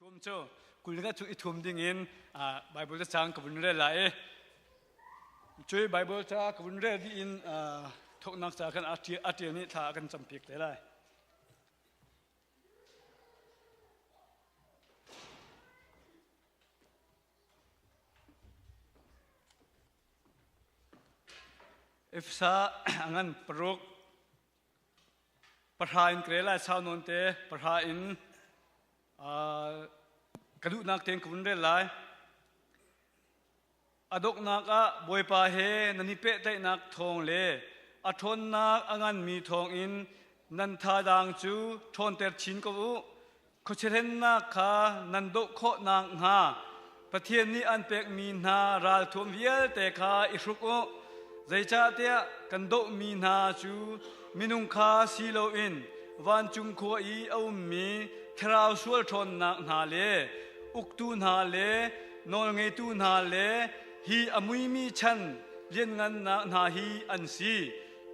Kum cu kulika cu i thum ding in Bible cacang ka vun rel lai i cui Bible ca ka vun rel dih in thawknak ca kan a ṭial nih thla a kan campiak te lai. Efesa ngan paruk pahra in ka rel lai sau nawn te pahra in ka duhnak tein ka vun rel lai. A donghnak ah Bawipa he nan i pehtlaihnak thawng le a ṭhawnnak a nganmi thawngin nan thadaang cu ṭhawnter chin ko u. Khuachia kha nan doh khawh nakhnga Pathian nih an pekmi hna ralthuam vialte kha i hruk u. Zeicahtiah kan dohmi hna cu minung kha si loin vancung khua i a ummi thlarau sual ṭhawnnak hna le uktu hna le nawlngeitu hna le hi a muimi chan lianngannak hna hi an si.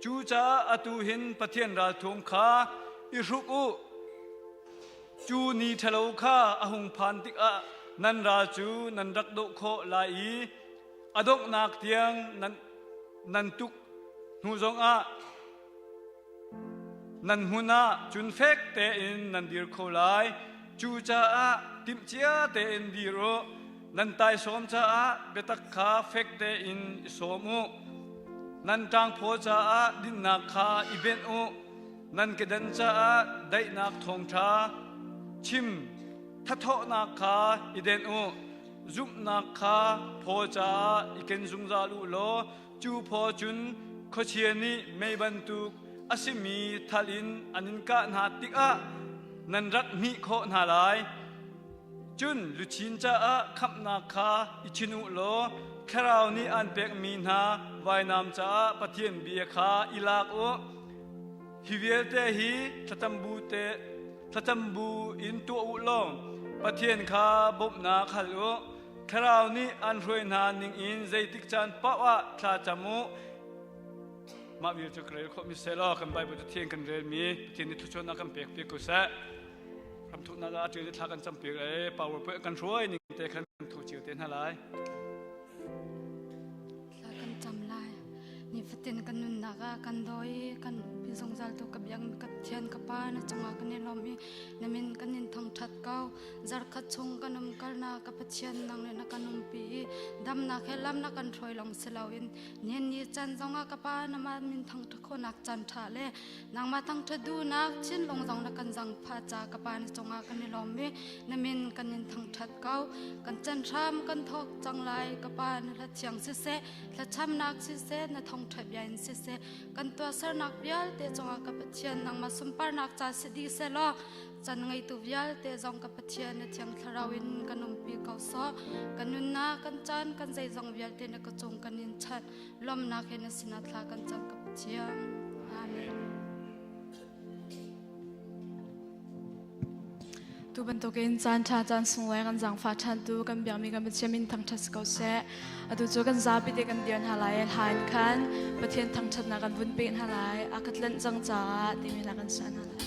Cucaah atu hin Pathian ralthuam kha i hruk u. Cu ni ṭhalo kha a hung phan tikah nan ral cu nan rak doh khawh lai i a donghnak tiang nan, nan tuk hnu zongah nan hmun ah cun fek tein nan dir kho lai. Cucaah timhcia tein dir u. Nan taisawm caah biatak kha fek tein i sawm u. Nan ṭangphaw caah dinnak kha i benh u. Nan kedan caah daihnak thawngṭha chim thathawhnak kha i denh u. Zumhnak kha phaw caah i ken zungzal u law cu phaw cun khuachia nih mei bantuk a simi thal in an in kah hna tikah nan rak hmih khawh hna lai. Cun luchin caah khamhnak kha i chin u law Thlarau nih an pekmi hna vainam caah Pathian bia kha i lak u. Hi vialte hi thlacam bu te thlacam bu in tuah u law Pathian kha bawmhnak hal u. Thlarau nih an hruai hna ning in zeitik caan paoh ah thla cam u. Mah vial cu ka rel khawh mi seh law kan Bible cu thiang kan relmi Pathian nih thluachuahnak kan pek piak ko seh. Ramthuknak ah ṭial thla kan campiak i power point kan hruai ning te khan tho cio te hna lai. Thla kan cam lai. Nifatin kan nunnak ah kan dawi kan pi zungzal tu ka biak ka Pathian ka Pa na cungah kan i lawm i na min kan in thangṭhat ko. Zarkhat chung kan um kalnak ka Pathian nang le na kan umpi i damnak he lam na kan hruai lawng si loin nihin ni caan zongah ka Pa na mah min thangṭhat khawhnak caan ṭha le Nangmah thangṭhat duhnak thinlung zong na kan zangfah ca ka Pa na cungah kan i lawm i na min kan in thangṭhat ko. Kan chan hram kan thawk cang lai ka Pa na hla thiang siseh, thlacamnak siseh, na thawngṭha bia in siseh, kan tuahsernak vialte cungah ka Pathian nangmah sunparnak ca si dih sehlaw chan ngeitu vialte zong ka Pathian na thiang thlarau in kan umpi ko sawh. Kan nunnak, kan caan, kan zeizong vialte na ka cung kan in chanh. Lawmnak he na sinah thla kan cam ka Pathian. Amen. Tu bantukin caan ṭha caan sunglawi kan zaangfah ṭhan tu kan biakmi kan Pathian min thangṭhat si ko seh. Atu cu kan zapi te kan dir hna lai i hla in khan Pathian thangṭhatnak kan vun pek hna lai. A ka tlanh cang caah timi hla kan sa hna lai.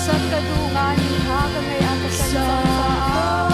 Sak ka duh ngai mi hla ka ngei a ka tlen cang caah.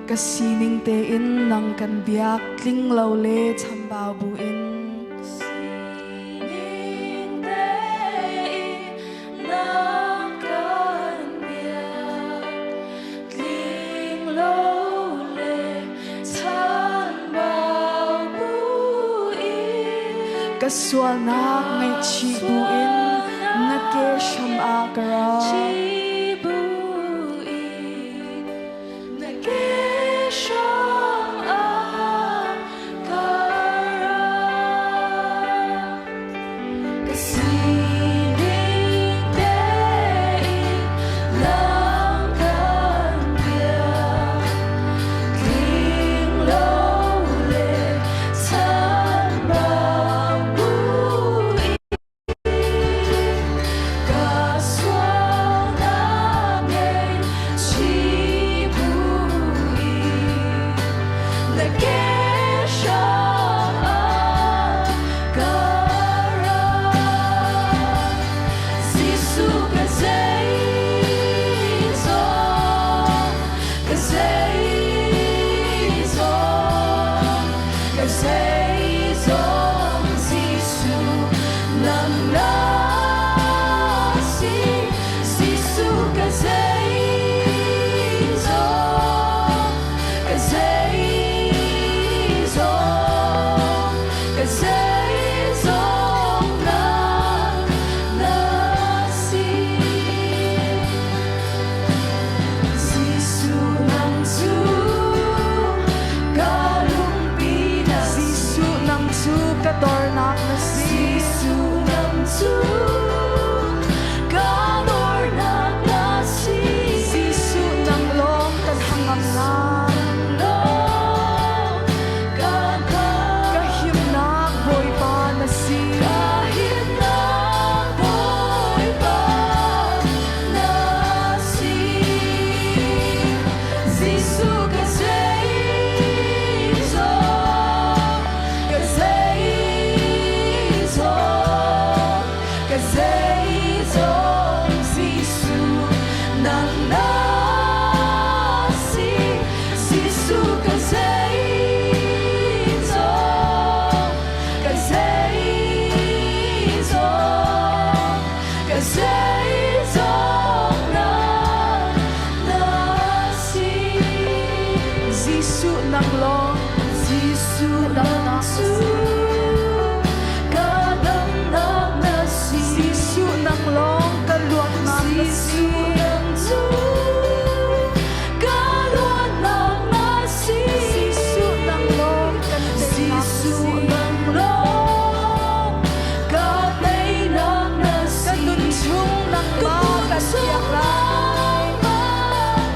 Ka sining tein nang kan biak tling lo le chambau buin. Sining tein nang kan biak tling lo le chambau buin. Ka sualnak ngaihchih buin na ke hram ah ka ra. Na ke hram ah ka ra. Ka sining tein lang kan biak tling lo le chanbau buin. Ka sualnak ngaihchih buin na ke hram ah ka ra. Jesuh ka zeizong, ka zeizong, ka zeizong Jesuh nang na si. Jesuh ka zeizong, ka zeizong, ka zeizong nang na si. Jesuh nang cu ka lungpi na si. Jesuh nang cu ka dornak na si. Jesuh nang cu ka dornak na si. Jesuh nang lawng kan hangamnak. Lawng ka Ka himnak Bawipa na si. Ka himnak Bawipa na si. Jesuh ka zeizong, ka zeizong, ka zeizong Jesuh nang na si. Jesuh ka zeizong, ka zeizong, ka zeizong nang na si. Jesuh nang lawng Jesuh nang cu ka damnak na si. Jesuh nang lawng ka luatnak na si. Jesuh nang cu ka luatnak na si. Jesuh nang lawng kan teinak na si. Jesuh nang lawng ka teinak na si. Ka nun chung nangmah kan biak lai.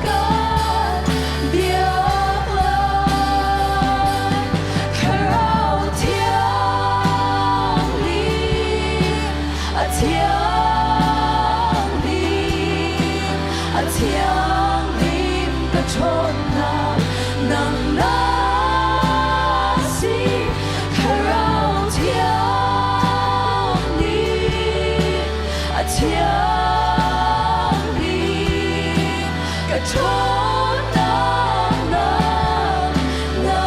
Kan biak lai. Thlarau thiang lim, a thiang lim, a thiang lim ka ṭhawnnak nang na si. Thlarau thiang lim, a thiang lim, ka ṭhawnnak nang na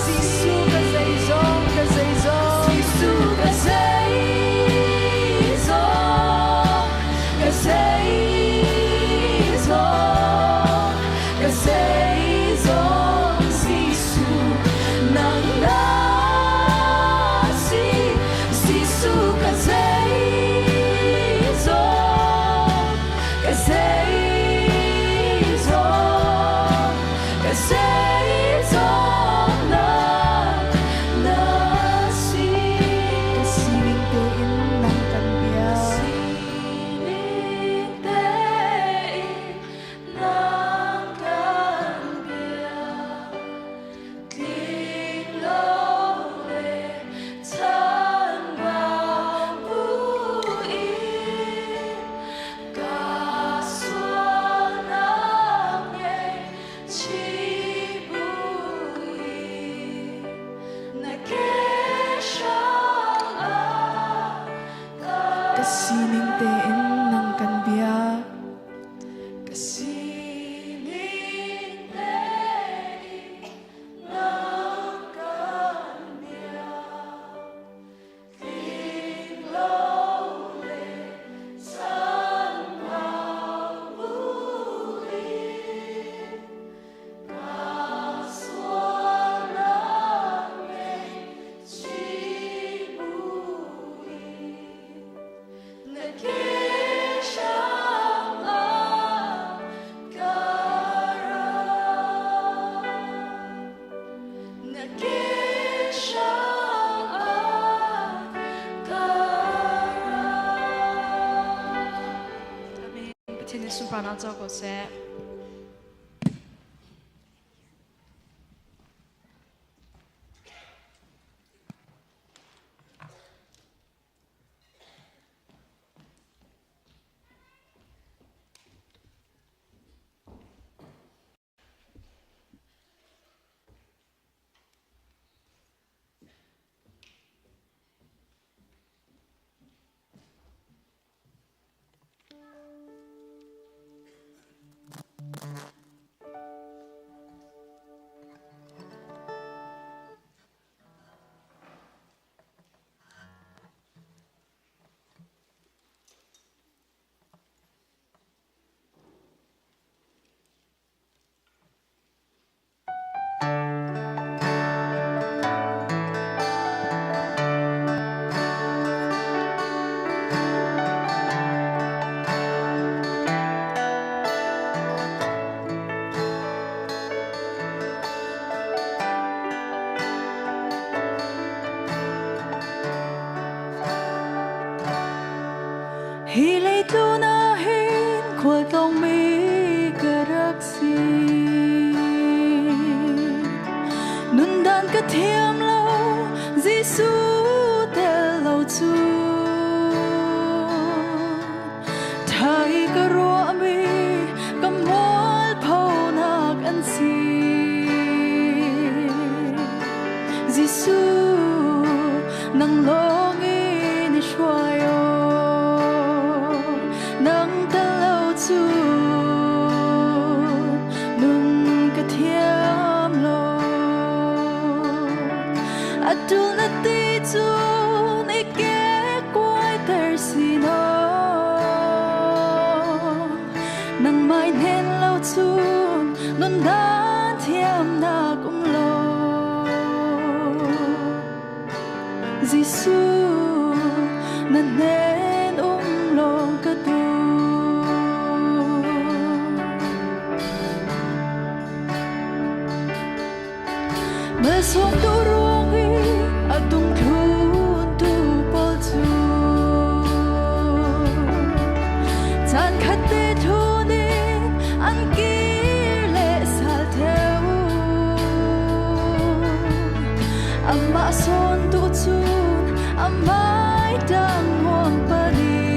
si. Jesuh ka zeizong, ka zeizong. Jesuh ka zeizong, ka zeizong, ka zeizong Jesuh nang na si. Jesuh ka zeizong, ka zeizong, ka zeizong nang na si. Ka sining tein nang kan biak. Sining tein nang kan biak tling lo le chanbau buin ka sualnak ngaihchih buin na ke hram ah ka Ka sining tein nang kan biak. Ka sining tein. Pathian nih sunparnak co ko seh. Hi leitlun ah hin khualtlawng mi ka rak si. Nundan ka thiam lo, Jesuh tel lo cu. Thai ka ruahmi ka mualphonak an si. Jesuh, nang lawng in i hruai Nang tel lo cu nun ka thiam lo. Atul na ti cun i ke kuaiter sino. Nangmah in hen lo cun nun dan thiamnak um lo. Jesuh, na hnen um lawng ka duh. Malsawm tu ruang i a dungthlun tu pawl cu caan khat te thun in an kir le sal theu. Amah sawn tu cun amai dang nuam pali.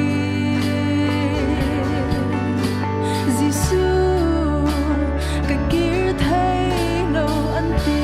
Jesuh, ka kir thei lo an ti.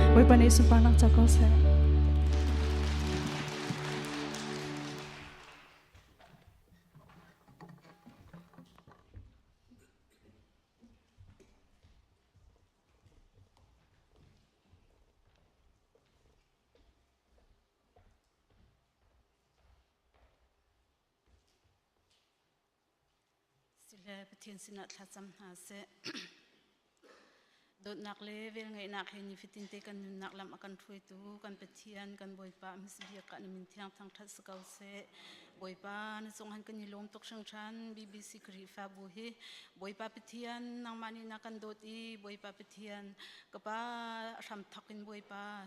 Bawipa nih sunparnak co ko seh. Sile Pathian sinah thlacam hna seh. Dawtnak le velngeihnak he nifatin te kan nunnak lam a kan hruaitu kan Pathian kan Bawipa hmasabik ah na min thiang thangṭhat si ko seh. Bawipa na cung han kan i lawm tuk hringhran BBC Khrihfabu hi Bawipa Pathian nangmah nih na kan dawt i Bawipa Pathian ka pa hram thawk in Bawipa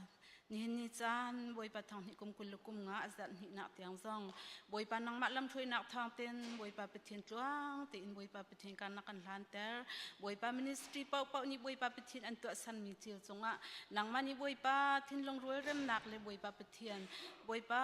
Nihin ni caan Bawipa thang hnih kum 20 le kum nga a zarh hnihnak tiang zong Bawipa nangmah lamhruainak thawng ten Bawipa Pathian tluang tein Bawipa Pathian kan na kan hlanter. Bawipa ministry paohpaoh nih Bawipa Pathian an tuahsermi thil cungah nangmah nih Bawipa thinlung rualremnak le Bawipa Pathian Bawipa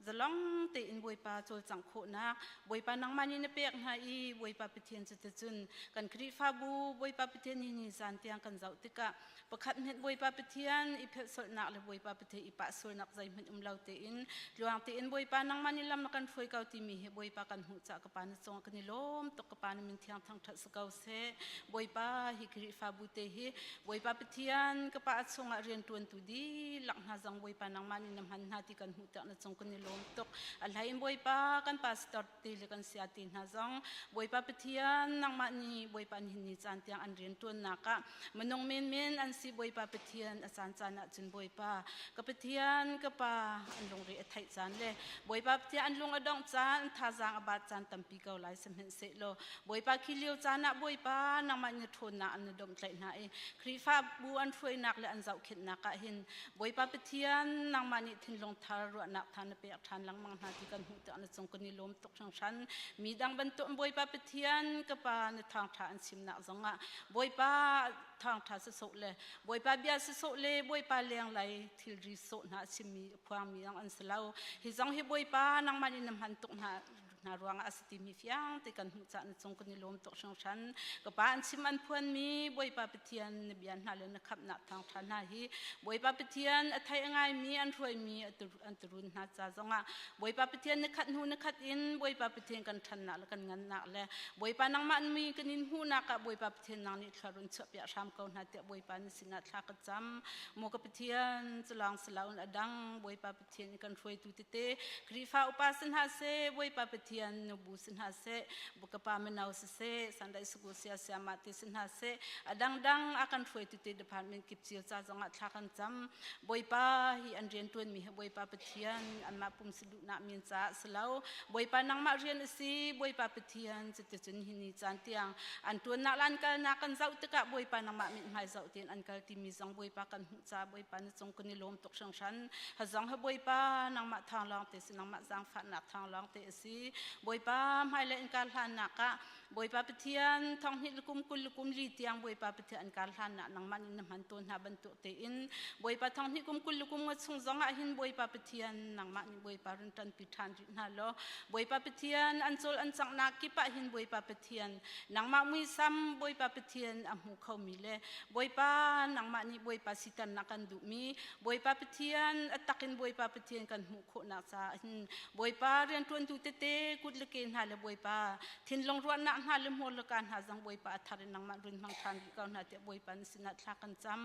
zalong tein Bawipa cawlcangh khawhnak Bawipa nangmah nih na pek hna i Bawipa Pathian cuticun kan Khrihfabu Bawipa Pathian hi ni zan tiang kan zoh tikah pakhat hmenh Bawipa Pathian i phelhsolhnak le Bawipa Pathian i pahsualnak zeihmanh um lo tein tluang tein Bawipa nangmah nih lam na kan hruai ko timi hi Bawipa kan hmuh caah ka Pa na cungah kan i lawm tuk ka Pa na min thiang thangṭhat si ko seh Bawipa hi Khrihfabu te hi Bawipa Pathian ka Pa chungah rianṭuantu dihlak hna zong Bawipa nangmah nih na hman hna ti kan hmuh tiah na cung kan i lawm tuk. A hlei in Bawipa kan pastor te le kan saya te hna zong Bawipa Pathian nangmah nih Bawipa nihin ni caan tiang an rianṭuannak ah minung menmen an si Bawipa Pathian a caan caan ah cun Bawipa ka Pathian ka Pa an lungre a theih caan le Bawipa Pathian an lung a dongh caan an thazaang a baat caan tampi ko lai sihmanhsehlaw Bawipa khi lio caan ah Bawipa nangmah nih ṭhawnnak an na domhtlaih hna i Khrihfabu an hruainak le an zohkhenhnak ah hin Bawipa Pathian nangmah nih thinlung thar ruahnak tha na pek ṭhan lengmang hna ti kan hmuh tikah na cung kan i lawm tuk hringhran. Mi dang bantuk Bawipa Pathian ka pa na thawngṭha an chimnak zongah Bawipa thawngṭha sisawh le Bawipa bia sisawh le Bawipa lenglei thilri sawh hna a chimmi a phuangmi zong an si lo. Hi zong hi Bawipa nangmah nih na hman tuk hna hna ruangah a si timi fiang te kan hmuh caah na cung kan i lawm tuk hringhran. Ka pa an chim an phuanmi Bawipa Pathian na bia hna le na khamhnak thawngṭha hna hi Bawipa Pathian a thei a ngaimi an hruaimi an turun hna ca zongah Bawipa Pathian na khat hnu na khat in Bawipa Pathian kan ṭhannak le kan ngannak le Bawipa nangmah mi kan in hmuhnak ah Bawipa Pathian nang nih thla run chuahpiak hram ko hna tiah Bawipa na sinah thla ka cam. Maw ka Pathian culawng siloin a dang Bawipa Pathian kan hruaitu tete Khrihfa upa si hna seh Bawipa Pathian nubu si hna seh kapa mino si seh Sunday school sia siama te si hna seh a dangdang a kan hruaitu te department kip cio ca zongah thla kan cam Bawipa hi an rian tuanmi hi Bawipa Pathian anmah pum si duhnak min caah si lo Bawipa nangmah rian a si Bawipa Pathian cuticun hi ni caan tiang an tuannak le an kalnak kan zoh tikah Bawipa nangmah mithmai zoh tein an kal timi zong Bawipa kan hmuh ca Bawipa na cung kan i lawm tuk hringhran. Hazong ha Bawipa nangmah thawng lawng te si nangmah zaangfahnak thawng lawng te a si. Bawipa hmailei in kar hlannak ah Bawipa Pathian thong hnih le kum 20 le kum li tiang Bawipa Pathian an kar hlannak nangmah nih na hman tawn hna bantuk tein Bawipa thong hnih kum 20 le kum nga chung zong ah hin Bawipa Pathian nangmah nih Bawipa run ṭanpi ṭhan rih hna law Bawipa Pathian an cawl an canghnak kip ah hin Bawipa Pathian nangmah muisam Bawipa Pathian a hmu khomi le Bawipa nangmah nih Bawipa siternak kan duhmi Bawipa Pathian a takin Bawipa Pathian kan hmuh khawhnak caah hin Bawipa rianṭuantu tete kut le ke hna le Bawipa thinlung ruahnak hna le hmur le ka hna zong Bawipa a thar in nangmah run hmang ṭhan rih ko hna tiah Bawipa na sinah thla kan cam.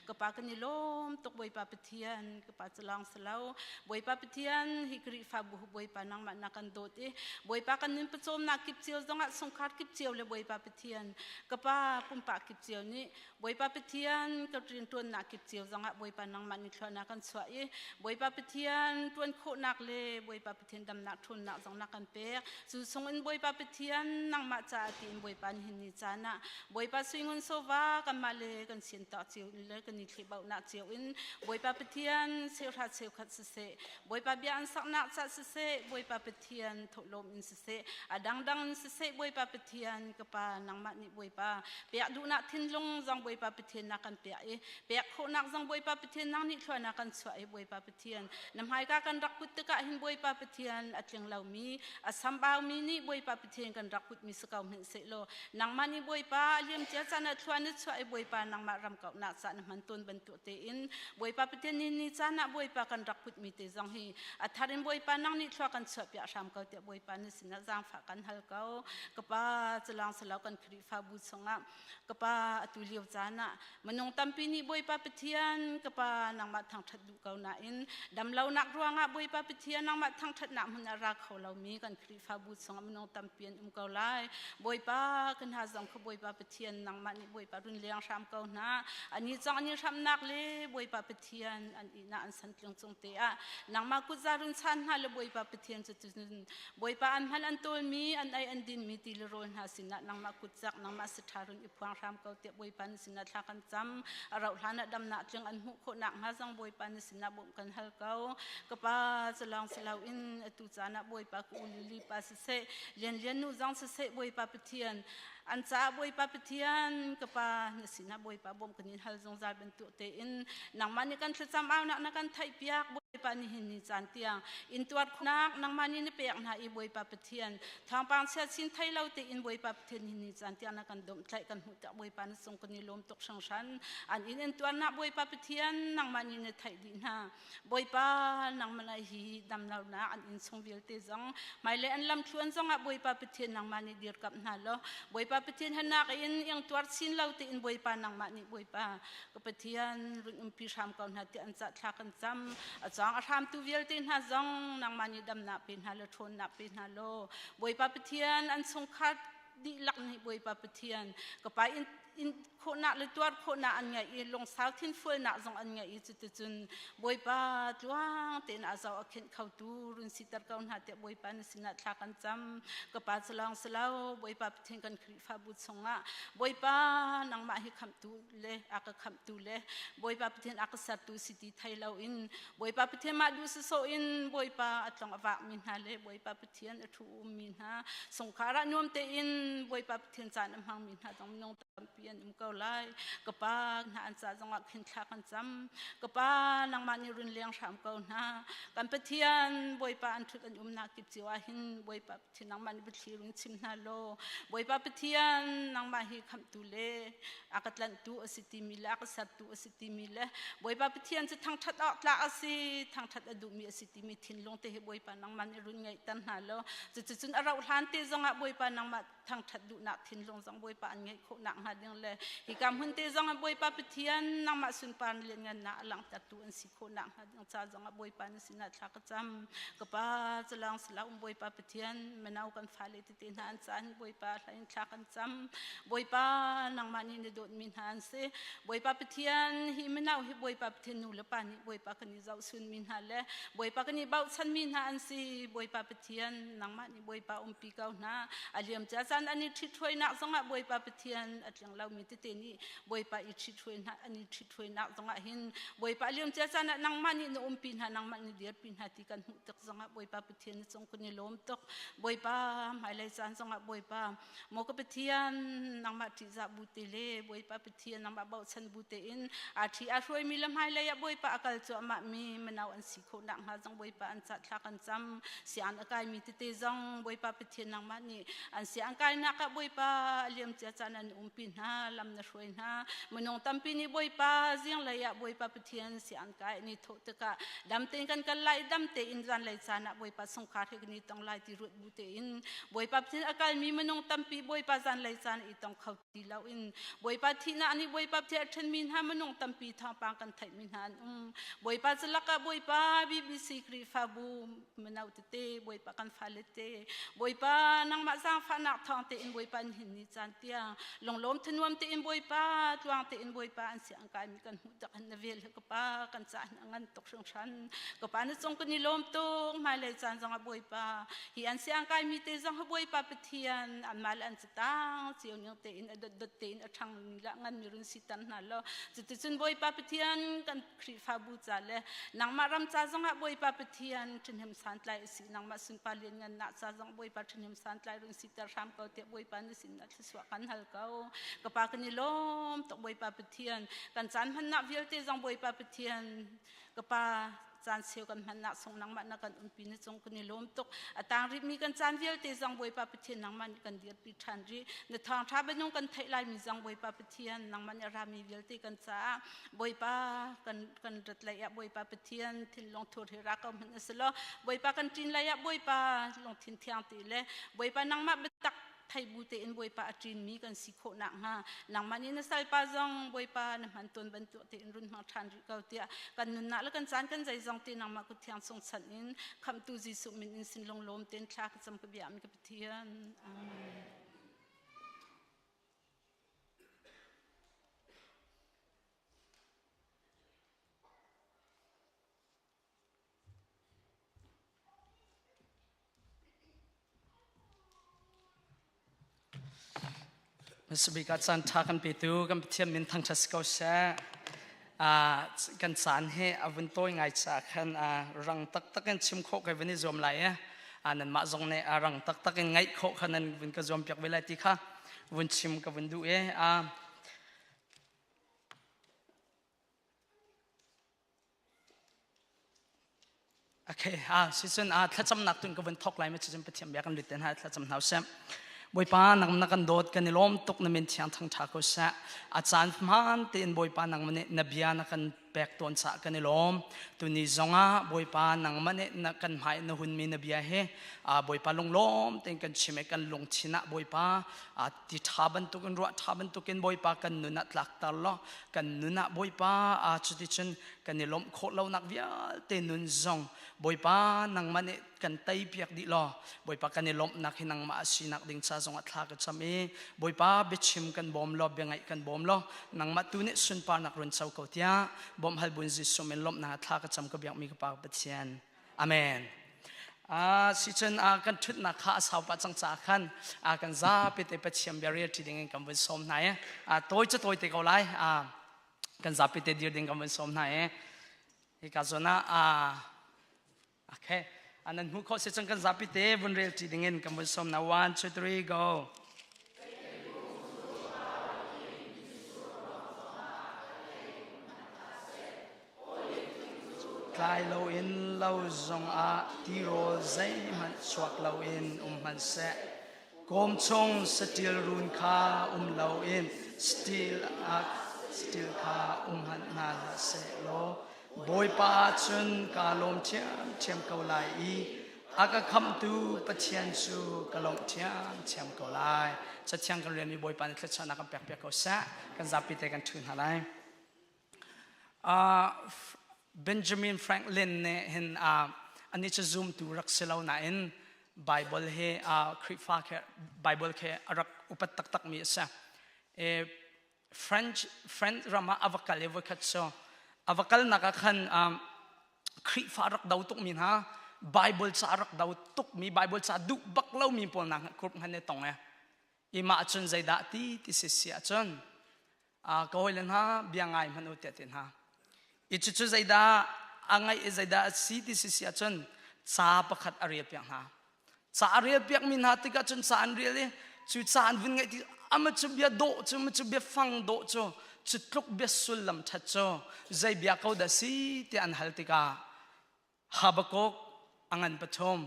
Ka pa kan i lawm tuk Bawipa Pathian ka pa cu lawng si lo Bawipa Pathian hi Khrihfabu Bawipa nangmah na kan dawt i Bawipa kan nun pawcawmnak kip cio zongah chungkhar kip cio le Bawipa Pathian ka pa pumpak kip cio nih Bawipa Pathian ka rianṭuannak kip cio zongah Bawipa nangmah nih thluahnak kan chuah i Bawipa Pathian ṭuan khawhnak le Bawipa Pathian damnak ṭhawnnak zong na kan pek. Cu chungin Bawipa Pathian nangmah caah tiin Bawipa nihin ni caan ah Bawipa suingun sawva kanmah le kan siantak cio in le kan i thlehbauhnak cio in Bawipa Pathian cheuhra cheukhat siseh Bawipa bia an saknak ca siseh Bawipa Pathian thawhlawm in siseh a dangdang in siseh Bawipa Pathian ka pa nangmah nih Bawipa pek duhnak thinlung zong Bawipa Pathian na kan pek i pek khawhnak zong Bawipa Pathian nang nih thluanak kan chuah i Bawipa Pathian na hmaika kan rak put tikah hin Bawipa Pathian a tling lomi a sambaumi nih Bawipa Pathian kan rak putmi si ko hmanh sehlaw nangmah nih Bawipa a liamcia caan ah thlua na chuah i Bawipa nangmah ram kauhnak ca na hman tawn bantuk tein. Bawipa Pathian ni ni caan ah Bawipa kan rak putmi te zong hi a thar in Bawipa nang nih thlua kan chuah piak hram ko tiah Bawipa na sinah zaangfah kan hal ko. Ka pa culawng silo kan Khrihfabu chungah ka pa atu lio caan ah minung tampi nih Bawipa Pathian ka pa nangmah thangṭhat duh ko nain damlonak ruangah Bawipa Pathian nangmah thangṭhatnak hmun ah ra kho lomi kan Khrihfabu chungah minung tampi an um ko lai. Bawipa kan hna zong kha Bawipa Pathian nangmah nih Bawipa run leng hram ko hna. Ani zong an i hramnak le Bawipa Pathian an ihnak an santling cung te ah nangmah kutza run chan hna le Bawipa Pathian cu cun Bawipa an hman an tawlmi an ei an dinmi ti le rawl hna sinah nangmah kutcak nangmah saṭha run i phuang hram ko tiah Bawipa na sinah thla kan cam. A rauh hlan ah damnak tling an hmuh khawh nakhnga zong Bawipa na sinah bawmh kan hal ko. Ka pa culawng si loin atu caan ah Bawipa ka u Lili pa siseh Lian Lian nu zong siseh Bawipa Pathian an caah Bawipa Pathian ka pa na sinah Bawipa bawmh kan in hal zungzal bantuk tein nangmah nih kan thlacam aunak na kan theihpiak Bawipa nihin ni caan tiang intuar khawhnak nangmah nih na pek hna i Bawipa Pathian thawngpang chia chin thei lo tein Bawipa Pathian nihin ni caan tiang na kan domhtlaih kan hmuh tik Bawipa na cung kan i lawm tuk hringhran an in intuarnak Bawipa Pathian nangmah nih na theih dih hna Bawipa nangmah hi damlonak an inn chung vialte zong hmailei an lamthluan zongah Bawipa Pathian nangmah nih dirkamh hna law Bawipa Pathian hanak in ingtuar chin lo tein Bawipa nangmah nih Bawipa ka Pathian run umpi hram ko hna tiah an cah thla kan cam a cawng a hramtu vialte hna zong nangmah nih damnak pe hna law ṭhawnnak pe hna law Bawipa Pathian an chungkhar dihlak nih Bawipa Pathian ka pa in in khawhnak le tuar khawhnak an ngeih i lungsau thinfualnak zong an ngeih i cuticun Bawipa tluang tein a zoh a khenh khotu run siter ko hna tiah Bawipa na sinah thla kan cam ka pa cu lawng si lo Bawipa Pathian kan Khrihfabu chungah Bawipa nangmah hi khamhtu le a ka khamhtu le Bawipa Pathian a ka sertu si ti thei loin Bawipa Pathian mah duh sawsawh in Bawipa a tlong a vakmi hna le Bawipa Pathian a ṭhu ummi hna sungkhar ah nuam tein Bawipa Pathian caan a hmangmi hna zong minung tampi an um ko lai. Ka pa hna an ca zongah khin thla kan cam. Ka pa nangmah nih run leng hram ko hna. Kan Pathian Bawipa an ṭhut an umnak kip cio ah hin Bawipa Pathian nangmah nih biathli run chim hna law Bawipa Pathian nangmah hi khamhtu le a ka tlanhtu a si timi le a ka sertu a si timi le Bawipa Pathian cu thangṭhat awk tlak a si thangṭhat a duhmi a si timi thinlung te hi Bawipa nangmah nih run ngeihter hna law cuticun a rauh hlan te zongah Bawipa nangmah thangṭhat duhnak thinlung zong Bawipa an ngeih khawh nakhnga ding le hika hmun te zongah Bawipa Pathian nangmah sunpar lianngannak a langhtertu an si khawh nakhnga ding ca zongah Bawipa na sinah thla ka cam ka pa calang sala um Bawipa Pathian mino kan fale tete hna an caan Bawipa hlain thla kan cam Bawipa nangmah nih na dawtmi hna an si Bawipa Pathian hi mino hi Bawipa Pathian nu le pa nih Bawipa kan i zohchunmi hna le Bawipa kan i bochanmi hna an si Bawipa Pathian nangmah nih Bawipa umpi ko hna a liamcia caan an i ṭhithruainak zongah Bawipa Pathian a tling lomi tete nih Bawipa i ṭhithruainak an i ṭhithruainak zongah hin Bawipa a liamcia caan ah nangmah nih na umpi hna nangmah nih dirpi hna ti kan hmuh tik zongah Bawipa Pathian na cung kan i lawm tuk Bawipa hmailei caan zongah Bawipa Maw ka Pathian, nangmah ṭihzah bu te le Bawipa Pathian nangmah bochan bu tein aa ṭhi aa hruaimi le hmailei ah Bawipa a kal cuahmah mi mino an si khawh nakhnga zong Bawipa an cah thla kan cam. Sian a kaimi tete zong Bawipa Pathian nangmah nih an sian kainak ah Bawipa a liamcia caan an umpi hna, lam na hruai hna. Minung tampi nih Bawipa zinglei ah Bawipa Pathian sian kai an i thawh tikah dam tein kan kal lai, dam tein zanlei caan ah Bawipa chungkhar he kan i tong lai ti ruat bu tein Bawipa Pathian a kalmi minung tampi Bawipa zanlei caan i tong kho ti loin Bawipa thihnak nih Bawipa Pathian a ṭhenmi hna minung tampi thawngpang kan theihmi hna an um. Bawipa calak ah Bawipa BBC Khrihfabu mino tete Bawipa kan fale te Bawipa nangmah zaangfahnak thawng tein Bawipa nihin ni caan tiang lunglawm thanuam tein Bawipa tluang tein Bawipa an siang kaimi kan hmuh tak hin na vel ka pa kan cah hin a ngan tuk hringhran ka pa na cung kan i lawm tuk hmailei caan zongah Bawipa hi an siang kaimi te zong hi Bawipa Pathian anmah le an catang cio ning tein a dotdot tein a ṭhang la ngan mi run siter hna law cuticun Bawipa Pathian kan Khrihfabu ca le nangmah ram ca zongah Bawipa Pathian ṭhahnem santlai a si nangmah sunpar lianngannak ca zong Bawipa ṭhahnem santlai run siter hram ko tiah Bawipa na sinah thluachuah kan hal ko ka pa kan i lawm tuk Bawipa Pathian kan caan hmannak vialte zong Bawipa Pathian ka pa. Caan cheu kan hmannak sung nangmah na kan umpi na cung kan i lawm tuk. A tang rihmi kan caan vialte zong Bawipa Pathian nangmah nih kan dirpi ṭhan rih. Na thawngṭha bianung kan theih laimi zong Bawipa Pathian nangmah nih a rami vialte kan caah Bawipa kan kan rat lei ah Bawipa Pathian thinlung thur hi ra ko hmanh a si lo. Bawipa kan ṭin lei ah Bawipa lungthin thiang ti le Bawipa nangmah biatak thei bu tein Bawipa a ṭinmi kan si khawh nakhnga nangmah nih na salpa zong Bawipa na hman tawn bantuk tein run hmang ṭhan rih ko tiah kan nunnak le kan caan kan zeizong te nangmah kut thiang sung chanh in khamhtu Jesuh min in sin lunglawm tein thla ka cam ka bia mi ka Pathian. Amen. Hmasabik ah caan ṭha kan petu kan Pathian min thangṭhat si ko seh. Kan caan hi a vun tawi ngai caah khan rang taktak in chim khawh kai vun i zuam lai i nanmah zong nih rang taktak in ngaih khawh kha nan vun ka zuam piak ve lai ti kha vun chim ka vun duh i Okay, ah sicun ah thlacamnak tun ka vun thok lai ma cucun Pathian bia kan lut ten ha thlacam hna usih. Bawipa nang na kan dawt kan i lawm tuk na min thiang thang tha ko seh. A caan hmaan tein Bawipa nang nih na bia na kan pek tawn ca kan i lawm. Tuni zongah Bawipa nangmah nih na kan hmai na hunmi na bia hi Bawipa lunglawm tein kan chim i kan lungthin ah Bawipa ti ṭha bantukin ruah ṭha bantukin Bawipa kan nun ah tlakter law kan nun ah Bawipa cuticun kan i lawmh khawh lonak vialte nun zong Bawipa nangmah nih kan tei piak dih law Bawipa kan i lawmhnak hi nangmah a sinak ding ca zongah thla ka cam i Bawipa biachim kan bawm law biangaih kan bawm law nangmah tu nih sunparnak run co ko tiah bawmh hal bun Jesuh min lawmhnak thla ka cam ka biakmi ka Pa Pathian Amen. Sicun kan ṭhutnak kha a sau pah cang caah khan kan zapi te Pathian bia rel ṭi ding in kan vun sawm hna i tawi cu tawi te ko lai. Kan zapi te dir ding kan vun sawm hna i hika zawn ah okay nan hmuh khawh sicun kan zapi te vun rel ṭi ding in kan vun sawm hna. 1 2 3 go. Tlai loin lo zongah tirawl zeihmanh chuak loin um hmanhseh, kawm chung saṭil run kha um loin saṭil kha um hmanh hna hlah seh law Bawipa ah cun kaa lawm ṭhiamṭhiam ko lai i a ka khamhtu Pathian cu ka lawmh ṭhiamṭhiam ko lai. Cathiang kan rianmi Bawipa nih thluachuahnak kan pekpiak ko seh. Kan zapi te kan ṭhu hna lai. Benjamin Franklin nih hin anih cu zumtu rak si lo nain Bible hi Khrihfa khe Bible khe a rak upat taktakmi a si. French French ram ah a va kal i voikhat cu a va kalnak ah khan Khrihfa rak do tukmi hna Bible ca rak do tukmi Bible ca duh bak lomi pawl hna group han i tong e i mah cun zeidah ti ti si si ahcun ka hawile hna bia ngai hmanh u tiah ti hna i cucu zeidah a ngaih i zeidah a si ti si si ahcun ca pakhat a rel piak hna ca a rel piak mi hna tikah cun ca an rel i cu ca an vun ngaih ti ama cu bia dawh cu ama cu bia fang dawh cu cu tluk bia sullam ṭhat cu zei bia ko dah si tiah an hal tikah Habakkuk a ngan pathum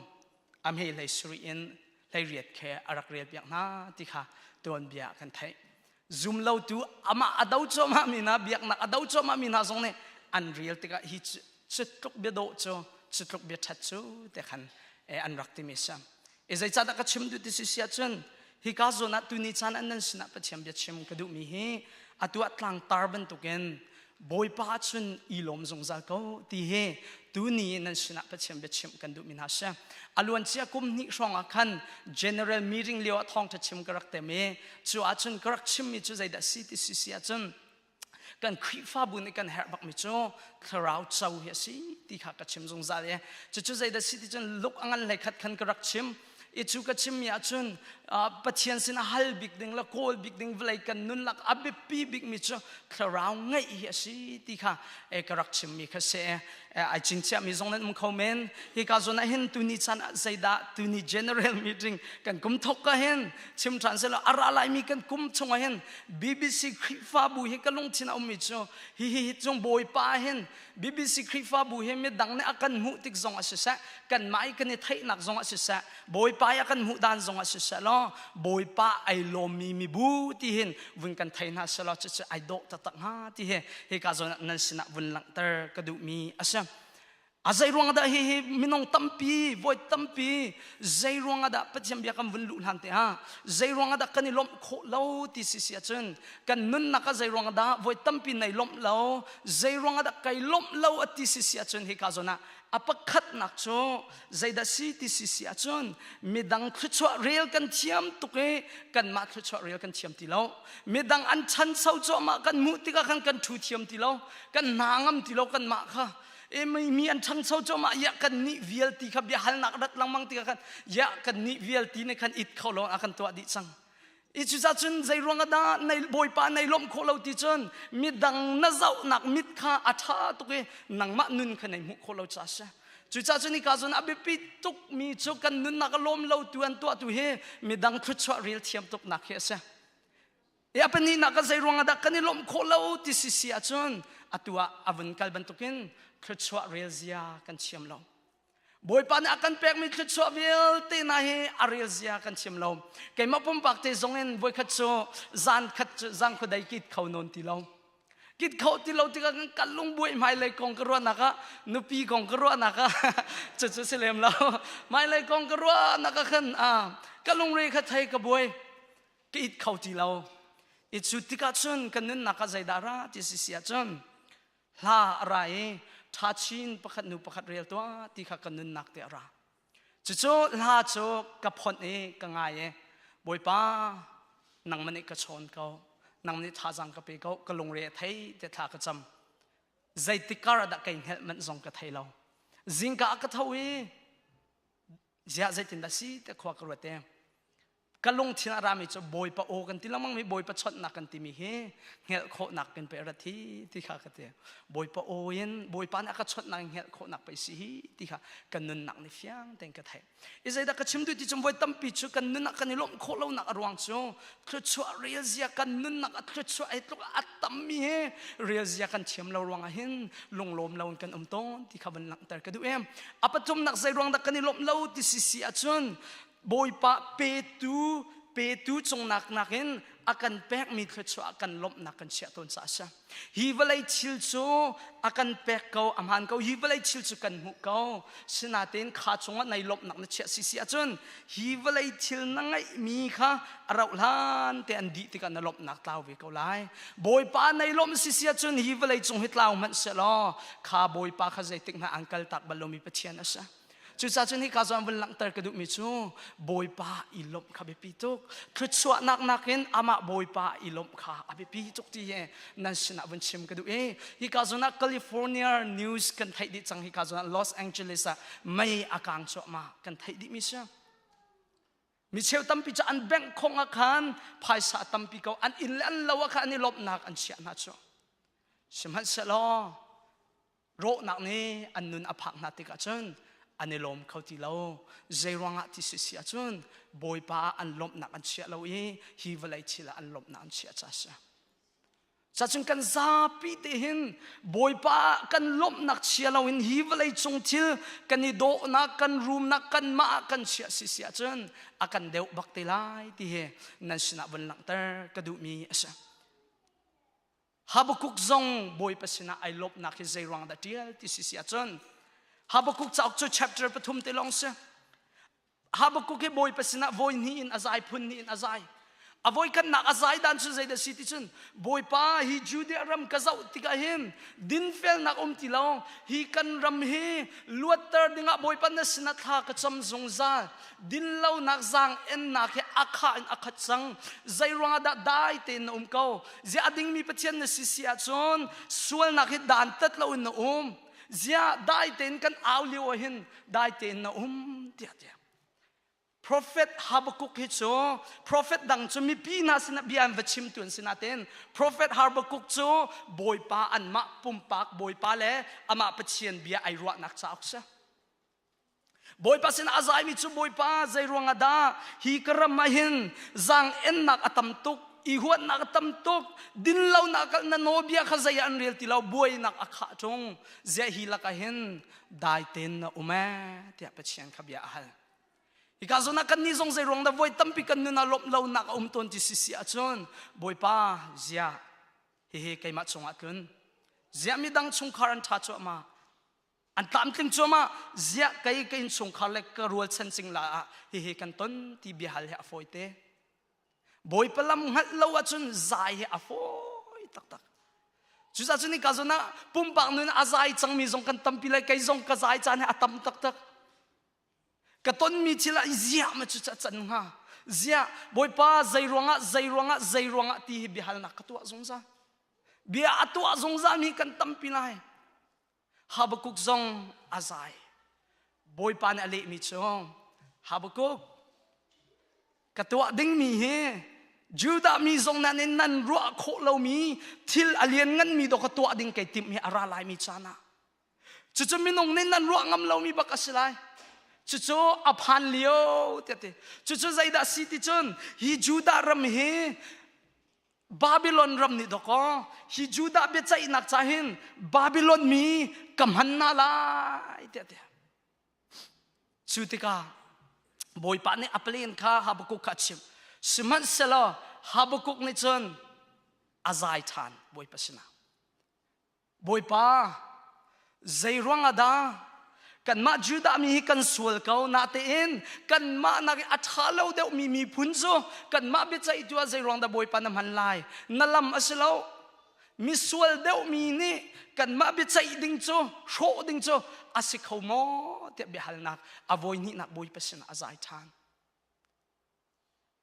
a hme hlei sarih in 18 khe a rak rel piak hna ti kha tuanbia kan theih. Zum lotu amah a do cuahmah mi hna biaknak a do cuahmah mi hna zong nih an rel tikah hi cu tluk bia dawh cu cu tluk bia ṭhat cu te khan an rak timi si. I zeicahdah ka chim duh ti si si ahcun hika zawn ah tuni caan an nan sinah Pathian bia chim ka duhmi hi atu ah tlangtar bantukin Bawipa cun i lawm zungzal ko ti hi tuni nan sinah Pathian biachimh kan duhmi hna si. A luancia kum hnih hrawng ah khan general meeting lio ah thawngṭha chim ka rak tem i cu ahcun ka rak chimmi cu zeidah si ti si si ahcun kan Khrihfabu nih kan herh bakmi cu thlarau co hi a si ti kha ka chim zungzal i cucu zeidah si ti cun luk a ngan hlei khat khan ka rak chim. I cu ka chimmi ahcun Pathian sin a hal bik ding le kawl bik ding vawlei kan nun lak a biapi bikmi cu thlarau ngeih hi a si ti kha ka rak chimmi kha si. Ai chingchiahmi zong nan um kho men. Hika zawn ah hin tuni chan ah zeidah tuni general meeting kan kum thok ka hin chim ṭhan selaw a ra laimi kan kum chungah hin BBC Khrihfabu hi ka lungthin a ummi cu hi hi cung Bawipa hin BBC Khrihfabu hi midang nih a kan hmuh tik zong ah siseh kanmah i kan i theihnak zong ah siseh Bawipa i a kan hmuh dan zong ah siseh law Bawipa ai lawmmi mibu ti hin vun kan thei hna selaw cucu ai dawh taktak hnga ti hi hika zawn ah nan sinah vun langhter ka duhmi a si. A zei ruang dah hi hi minung tampi voi tampi zei ruang dah Pathian bia kan vun luh hlan te ah zei ruang dah kan i lawmh khawh lo ti si si ahcun kan nunnak ah zei ruang dah voi tampi nei lawmh lo zei ruang dah kai lawmh lo a ti si si ahcun hika zawn ah a pakhatnak cu zeidah si ti si si ahcun midang thluachuah rel kan thiam tuk i kanmah thluachuah rel kan thiam ti lo midang an chanso cuahmah kan hmuh tikah khan kan ṭhu thiam ti lo kan hna ngam ti lo kanmah kha e mi an ṭhangcho cuahmah ya kan nih vialti kha bia halnak rat lengmang tikah khan ya kan nih vialti nih khan it kho lo a kan tuah dih cang i cucaah cun zei ruang dah nei bawipa nei lawmh khawh lo ti cun midang na zohnak mit kha a ṭha tuk i nangmah nun kha nei hmuh khawh lo ca si cucaah cun hika cun a biapi tuk mi cu kan nunnak a lawm lo tu an tuah tu hi midang thluachuah rel thiam tuk nak hi a si E a pahnihnak ah zei ruangah dah kan i lawmh khawh lo ti si si ahcun atu ah a vun kal bantukin thluachuah rel zia kan thiam lo. Bawipa nih a kan pekmi thluachuah vialte hna hi a rel zia kan thiam lo. Keimah pumpak te zong in voikhat cu zan khat cu zang khuadei kit kho nawn ti lo. Kit kho ti lo tikah kan kal lung buai hmailei kong ka ruahnak ah nupi kong ka ruahnak ah cucu si lem lo. Hmailei kong ka ruahnak ah khan ka lungre kha thei ka buai. Ka it kho ti lo. I cu tikah cun kan nunnak ah zeidah ra ti si si ahcun hla a ra i ṭha chin pakhat nu pakhat rel tuah ti kha kan nunnak te a ra. Cucu hla cu ka phonh i ka ngai i Bawipa nangmah nih ka chawn ko nang nih thazaang ka pe ko ka lungre a thei tiah thla ka cam. Zeitik kar ah dah kai hngelh manh zong ka thei lo. Zingka ah ka tho i ziah zeitindah si tiah khua ka ruat i Ka lungthin a rami cu Bawipa aw kan ti lengmang mi Bawipa chawnhnak kan timi hi hngelh khawhnak kan pe rat hi ti kha ka ti. Bawipa aw in Bawipa nih a ka chawnhnak in hngelh khawhnak pei si hi ti kha kan nunnak nih fiang tein ka theih. I zeidah ka chim duh ti cu voi tampi cu kan nunnak kan i lawmh khawh lonak a ruang cu thluachuah rel zia kan nunnak a thluachuah ai tluk a tammi hi rel zia kan thiam lo ruangah hin lunglawm lo in kan um tawn ti kha van langhter ka duh em. A pathumnak zei ruang dah kan i lawmh lo ti si si ahcun Bawipa petu petu cungnak nakin a kan pekmi thluachuah kan lawmhnak kan chiah tawn caah a si. Hi vawlei thil cu a kan pek ko, a hmaan ko. Hi vawlei thil cu kan hmuh ko. Sinain kha cungah nai lawmhnak na chiah sisi ahcun hi vawlei thil na ngeihmi kha a rauh hlan te an dih tikah na lawmhnak tlau ve ko lai. Bawipa nai lawmh sisi ahcun hi vawlei cung hi tlau hmanh sehlaw kha Bawipa kha zeitik hmanh an kaltak bal lomi Pathian a si. Cucaah cun hika zawn vun langhter ka duhmi cu Bawipa i lawmh kha biapi tuk. Thluachuahnak nakin amah Bawipa i lawmh kha a biapi tuk ti hi nan sinah vun chim ka duh i hika zawn ah California news kan theih dih cang hika zawn ah Los Angeles ah mei a kang cuahmah kan theih dihmi si. Mi cheu tampi cu an bank khong ah khan phaisa tampi ko an inn le an lo ah khan an i lawmhnak an chiah hna cu. Sihmanhsehlaw rawhnak nih an nun a phak hna tikah cun an i lawm kho ti lo zei ruangah ti si si ahcun bawipa ah an lawmhnak an chiah lo i hi vawlei thil ah an lawmhnak an chiah ca si cacun kan zapi te hin bawipa ah kan lawmhnak chia lo in hi vawlei cung thil kan i dawhnak kan rumnak kan mah ah kan chiah si si ahcun a kan deuh bak te lai ti hi nan sinah vun langhter ka duhmi a si Habakkuk zong Bawipa sinah ai lawmhnak hi zei ruang dah ṭial ti si si ahcun Habakkuk cauk cu chapter pathum te lawng si. Habakkuk hi Bawipa sinah vawi hnih in a zai phun hnih in a zai. A voi khatnak a zai dan cu zeidah si ti cun Bawipa hi Judea ram ka zoh tikah hin dinfelnak um ti lo hi kan ram hi luatter dingah Bawipa na sinah thla ka cam zungzal dinlonak zaang ennak he a khah in a khat cang zei ruangah dah dai tein na um ko ziah a dingmi pathian na si si ahcun sualnak hi dan tat lo in na um ziah dai tein kan au lio ah hin dai tein na um tiah tiah. Prophet Habakkuk hi cu prophet dang cu mipi hna sinah bia an va chimtu an si nain prophet Habakkuk cu Bawipa anmah pumpak Bawipa le amah Pathian bia ai ruahnak cauk si. Bawipa sinah a zaimi cu Bawipa zei ruangah dah hi ka ram ah hin zaang ennak a tam tuk i huatnak a tam tuk dinlonak na nawlbia kha zei ah an rel ti lo buainak a khah ṭung ziah hi lakah hin dai tein na um ee tiah Pathian kha bia a hal. Hika zawn ah kannih zong zei ruang dah voi tampi kan nun ah lawmh lonak a um tawn ti si si ahcun Bawipa ziah hihi keimah cungah tlun ziah midang chungkhar an ṭha cuahmah an tlamtling cuahmah ziah kei ka innchungkhar le ka rualchan cingla ah hihi kan ton ti biahal hi a fawi te. Bawipa lam hngalh lo ahcun zai hi a fawi taktak. Cucaah cun hika zawn ah pumpak nun a zai cangmi zong kan tampi lai kei zong ka zai caan hi a tam taktak. Ka tonmi thil ah ziah ma cu can hnga? Ziah Bawipa zei ruangah zei ruangah zei ruangah ti hi biahalnak ka tuah zungzal. Bia a tuah zungzalmi kan tampi lai. Habakkuk zong a zai. Bawipa nih a lehmi cu Habakkuk ka tuah dingmi hi Judah mi zong nan in nan ruah khawh lomi thil a lian nganmi dawh ka tuah ding kei timh hi a ra laimi caan ah cucu minung nih nan ruah ngam lomi bak a si lai cucu a phan lio tiah ti cucu zeidah si ti cun hi Judah ram hi Babylon ram nih dawkaw hi Judah biaceihnak ca hin Babylon mi ka hman hna lai tiah ti. Cu tikah Bawipa nih a plan kha Habakkuk kha a chimh. Sihmanhsehlaw Habakkuk nih cun a zai ṭhan Bawipa sinah. Bawipa, zei ruangah dah kanmah Judah mi hi kan sual ko natein kanmah nak i a ṭha lo deuhmi miphun cu kanmah biaceihtu ah zei ruang dah Bawipa na hman lai? Na lam a si lo. Misual deuhmi nih kanmah biaceih ding cu hrawh ding cu a si kho maw tiah biahalnak a voi hnihnak Bawipa sinah a zai ṭhan.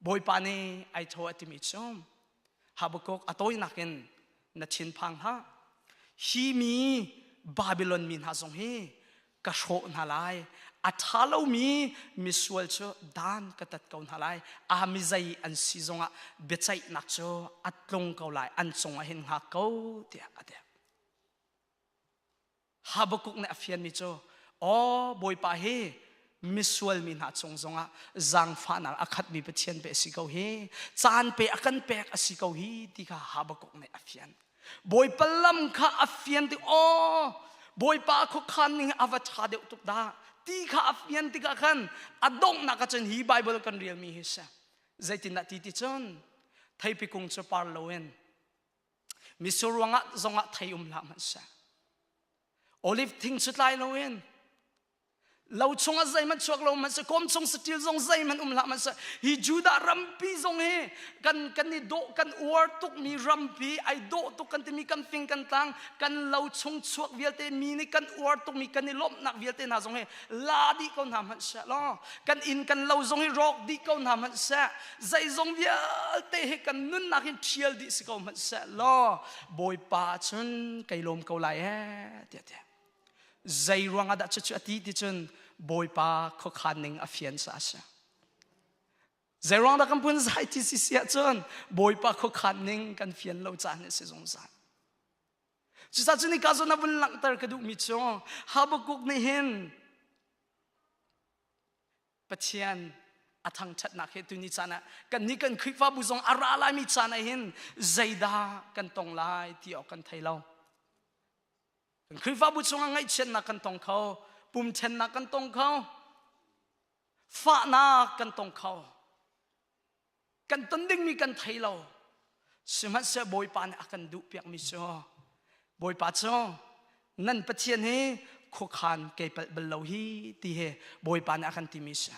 Bawipa nih ai tho a timi cu Habakkuk a tawinak in na thinphang hlah. Hi mi Babylon mi hna zong hi ka hrawh hna lai. A ṭha lomi misual cu dan ka tat ko hna lai. A mi zei an si zongah biaceihnak cu a tlung ko lai. An cungah hin hngak ko tiah a ti. Habakkuk nih a fianmi cu aw Bawipa hi misual mi hna cung zongah zaangfahnak a khatmi Pathian pe a si ko hi caan pe a kan pek a si ko hi ti kha Habakkuk nih a fian Bawipa lam kha a fian tik aw Bawipa khuakhan ning a va ṭha deuh tuk dah ti kha a fian tikah khan a donghnak ah cun hi Bible kan relmi hi si zeitindah ti ti cun theipi kung cu par loin Mitsur ruangah zongah thei um hlah hmanh seh. Olive thing cu tlai loin lo chungah zeihmanh chuak lo hmanh seh kawm chung saṭil zong zeihmanh um hlah hmanh seh hi Judah rampi zong hi kan kan i dawh kan uar tukmi rampi ai dawh tuk kan timi kan fing kan tlang kan lo chung chuak vialte mi nih kan uar tukmi kan i lawmhnak vialte hna zong hi la dih ko hna hmanh seh law kan inn kan lo zong hi rawk dih ko hna hmanh seh zeizong vialte hi kan nunnak hin ṭhial dih si ko hmanh seh law Bawipa cun kai lawm ko lai ee tiah tiah zei ruangah dah cucu a ti ti cun Bawipa khuakhan ning a fian sa a si zei ruang dah kan phun zai ti si si ahcun Bawipa khuakhan ning kan fian lo caan a si zungzal cucaah cun hika zawn a vun langhter ka duhmi cu Habakkuk nih hin Pathian a thangṭhatnak he tuni caan ah kannih kan Khrihfabu zong a ra laimi caan ah hin zeidah kan tong lai ti awk kan thei lo. Kan Khrihfabu chungah ngaihchiatnak kan tong kho, pumṭhennak kan tong kho, fahnak kan tong kho. Kan ton dingmi kan thei lo. Sihmanhseh Bawipa nih a kan duhpiakmi cu Bawipa cu nan Pathian hi khuakhan kei palh bal lo hi ti hi Bawipa nih a kan timi si.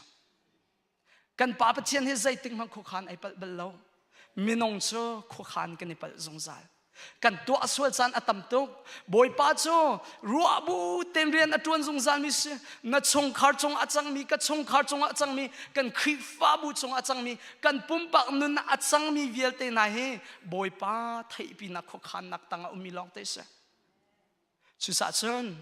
Kan Pa Pathian hi zeitik hmanh khuakhan ai palh bal lo. Minung cu khuakhan kan i palh zungzal. Kan tuah sual caan a tam tuk. Bawipa cu ruah bu tein rian a ṭuan zungzalmi si. Na chungkhar cungah a cangmi, ka chungkhar cungah a cangmi, kan Khrihfabu cungah a cangmi, kan pumpak nun ah a cangmi vialte hna hi Bawipa theihpinak khuakhannak tangah ummi lawng te si. Cucaah cun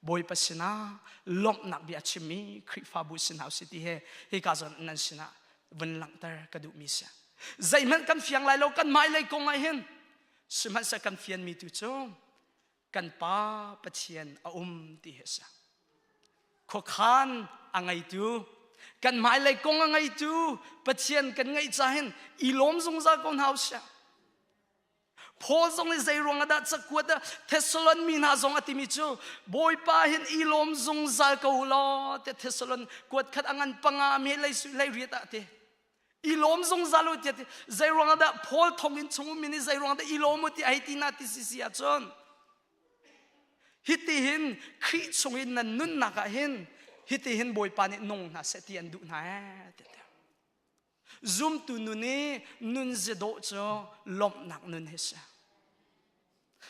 Bawipa sinah lawmhnak bia chimmi Khrihfabu si hna usih ti he hika zawn nan sinah vun langhter ka duhmi si. Zeihmanh kan fiang lai lo kan hmailei kong ah hin sihmanhseh kan fianmi tu cu kan Pa Pathian a um ti hi a si. Khuakhan a ngeitu kan hmailei kong a ngeitu Pathian kan ngeih ca hin i lawm zungzal ko hna usih. Paul zong nih zei ruang ah dah cakuat ah Thessalon mi hna zong a timi cu Bawipa hin i lawm zungzal ko law te Thessalon kuat khat a ngan panga me lei lei riat ah te i lawm zungzal u tiah zei ruang ah dah Paul thonginn chung ummi nih zei ruang dah i lawm u ti ai ti na ti si si ahcun hiti hin Khrih chung in nan nunnak ah hin hiti hin Bawipa nih nung hna seh ti an duh hna ee Zumtu nun i nun zedawh cu lawmhnak nun hi si.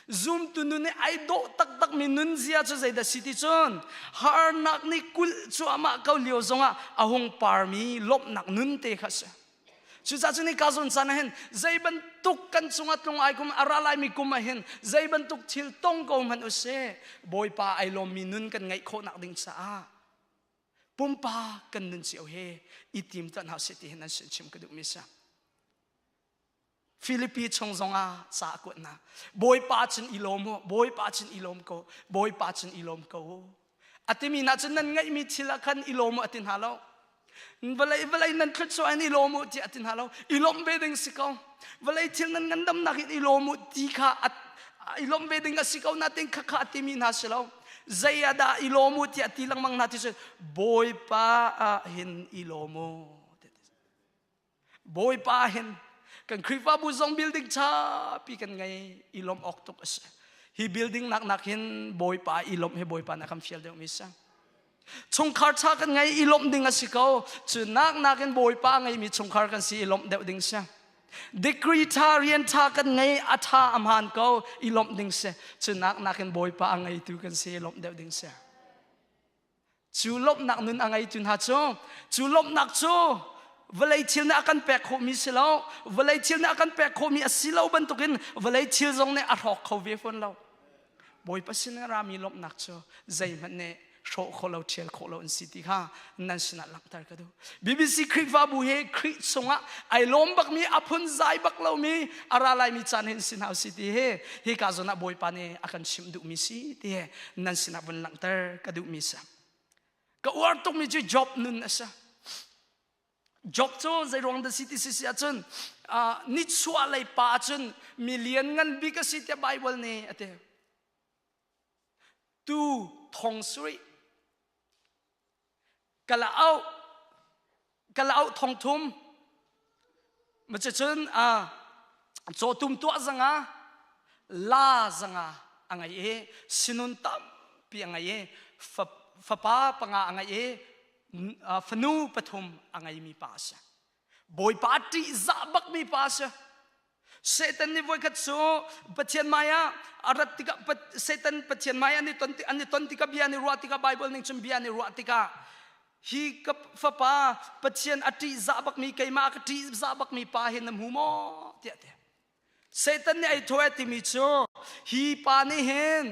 Zumtu nun i ai dawh taktakmi nunzia cu zeidah si ti cun harnak nih kulh cuahmah ko lio zongah a hung parmi lawmhnak nun te kha si. Cucaah cun hika zawn caan ah hin zei bantuk kan cungah tlung ai kum a ra laimi kum ah hin zei bantuk thil tong ko hmanh usih Bawipa ai lawmmi nun kan ngeih khawhnak ding caah pumpak kan nun cio he i tim tuah hna sih ti hin an sin chim ka duhmi si. Filipi chung zongah ca a kuat hna. Bawipa cun i lawm u, Bawipa cun i lawm ko, Bawipa cun i lawm ko. A timi hna cun nan ngeihmi thil ah khan i lawm u a ti hna lo. Vawlei vawlei nan thluachuah in i lawm u tiah a ti hna lo. I lawmh ve ding si ko. Vawlei thil nan ngandamnak in i lawm u ti kha i lawmh ve ding a si ko natin khakha a timi hna si lo. Zei ah dah i lawm u tiah ti lengmang hna ti cu Bawipa ah hin i lawm u. Bawipa hin kan Khrihfabu zong building ṭhapi kan ngei i lawmh awk tuk a si. Hi building nak nak hin Bawipa i lawmh hi Bawipa na kan fial deuh mi si. Chungkhar ṭha kan ngei i lawmh ding a si ko. Cu nak nak in Bawipa ngeimi chungkhar kan si i lawmh deuh ding si. Degree ṭha rian ṭha kan ngei a ṭha a hmaan ko i lawmh ding si. Cu nak nak in Bawipa a ngeitu kan si i lawmh deuh ding si. Cu lawmhnak nun a ngeitu hna cu cu lawmhnak cu vawlei thil nih a kan pek khawhmi si lo vawlei thil nih a kan pek khawhmi a si lo bantukin vawlei thil zong nih a hrawk kho ve fawn lo Bawipa sin a rami lawmhnak cu zeihmanh nih hrawh khawh lo ṭhial khawh lo an si ti kha nan sinah langhter ka duh BBC Khrihfabu hi Khrih chungah ai lawm bakmi a phun zai bak lomi a ra laimi caan hin si hna si ti hi hika zawn ah Bawipa nih a kan chimh duhmi si ti hi nan sinah vun langhter ka duhmi si ka uar tukmi cu Job nun a si Job cu zei ruang dah si ti si si ahcun nichuah lei pa cun mi lian ngan bik a si tiah Bible nih a ti tu thong sarih kalaauh kalaauh thongthum macucun a cawtum tuah zanga la zanga a ngei i sinun tampi a ngei i fapa panga a ngei i fanu pathum a ngeimi pa a si bawipa ṭihzah bakmi pa a si Satan nih voikhat cu Pathian hmai ah a rat tikah Satan Pathian hmai an i ton an i ton tikah bia an i ruah tikah Bible ning cun bia an i ruah tikah hi ka fapa Pathian a ṭihzah bakmi keimah ka ṭihzah bakmi pa hi na hmu maw tiah ti Satan nih ai thawh timi cu hi pa nih hin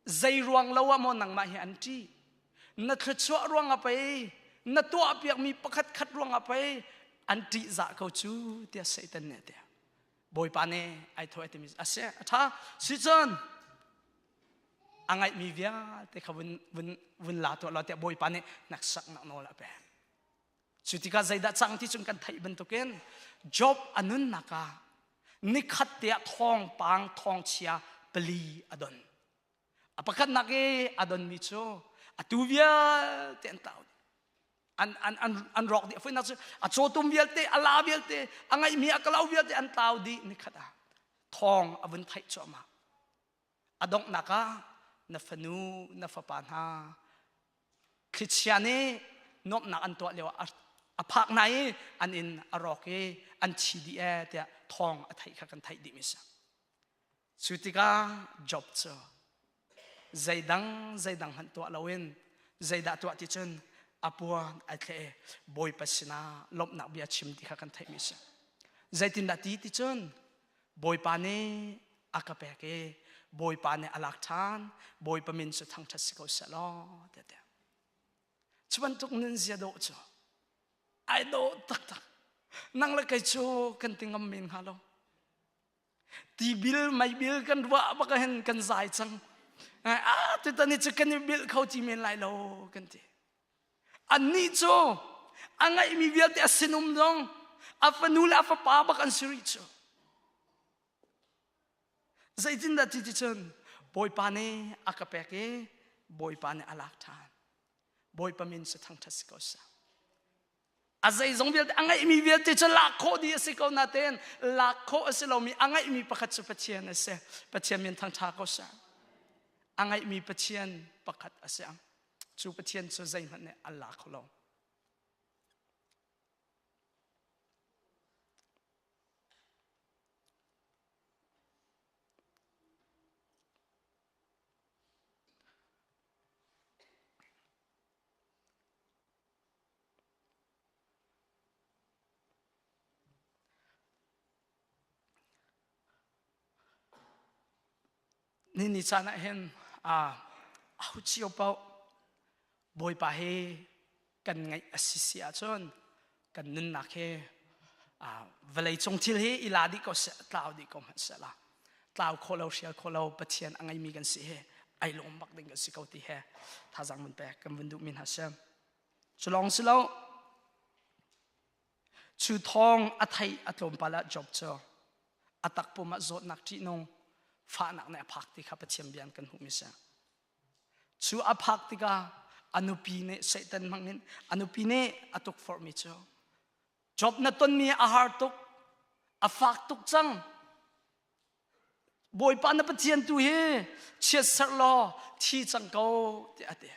Zei ruang lo ah maw nangmah hi an ṭih? Na thluachuah ruangah pei, na tuahpiakmi pakhat khat ruangah pei an ṭihzah ko cu tiah Satan nih a ti. Bawipa nih ai thawh ai timi a si a ṭha si cun a ngaihmi vialte kha vun vun vun la tuah law tiah Bawipa nih hneksaknak nawl a pek. Cu tikah zeidah cang ti cun kan theih bantukin Job a nunnak ah nikhat te ah thawngpang thawngchia pali a don. A pakhatnak i a donmi cu atu vialte an tlau an an an an rawk dih. A foinak cu a cawtum vialte, a la vialte, a ngeihmi a kalau vialte an tlau dih nikhat ah thawng a vun theih cuahmah. A donghnak ah na fanu, na fapa hna thlichia nih nuamhnak an tuah lio ah a phak hna i an inn a rawk i an thi dih ee tiah thawng a theih kha kan theih dihmi si. Cu tikah Job cu zeidang zeidang hmanh tuah loin zeidah tuah ti cun a puan ai thleh i Bawipa sinah lawmhnak bia chim ti kha kan theihmi si. Zeitindah ti ti cun Bawipa nih a ka pek i Bawipa nih a lak ṭhan. Bawipa min cu thangṭhat si ko seh law tiah ti. Cu bantuk nunzia dawh cu ai dawh taktak. Nang le kei cu kan ti ngam men hnga lo. Tibil meibil kan ruah bak hin kan zai cang. Ah tutan hi cu kan i bilh kho ti men lai lo kan ti. Annih cu a ngeihmi vialte a sinum zong a fanu le a fapa bak an si rih cu. Zeitindah ti ti cun Bawipa nih a ka pek i Bawipa nih a lak ṭhan. Bawipa min cu thangṭhat si ko seh. A zeizong vialte a ngeihmi vialte cu lak khawh dih a si ko natein lak khawh a si lomi a ngeihmi pakhat cu Pathian a si. Pathian min thangṭha ko seh. A ngeihmi Pathian pakhat a si. Cu Pathian cu zeihmanh nih an la kho lo. Ni ni caan ah hin aho cio paoh Bawipa hi kan ngaih a si si ahcun kan nunnak hi vawlei cung thil hi i la dih ko seh tlau dih ko hmanh seh la tlau khawh lo hrial khawh lo Pathian a ngeimi kan si hi ai lawm bak ding kan si ko ti he thazaang vun pek kan vun duhmi hna si cu lawng si lo Cu thawng a theih a tlawmpal ah Job cu a takpum ah zawtnak ṭihnung fahnak nih a phak ti kha Pathian bia in kan hmuhmi si. Cu a phak tikah a nupi nih Satan hmangin a nupi nih a tukforhmi cu Job na tonmi a har tuk, a fak tuk cang. Bawipa na Pathian tu hi chiatserh law thi cang ko tiah a ti.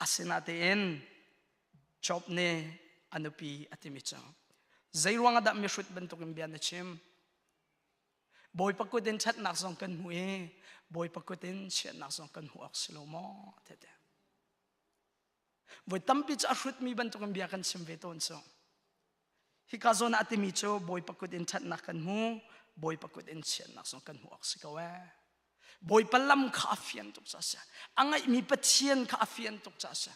Asinain Job nih a nupi a timi cu zei ruangah dah mihrut bantukin bia na chim? Bawipa kut in ṭhatnak zong kan hmu i Bawipa kut in chiatnak zong kan hmu awk si lo maw? Tiah ti. Voi tampi cu a hrutmi bantukin bia kan chim ve tawn cu. Hika zawn ah a timi cu Bawipa kut in ṭhatnak kan hmu, Bawipa kut in chiatnak zong kan hmu awk si ko ee. Bawipa lam kha a fian tuk ca si. A ngaihmi Pathian kha a fian tuk ca si.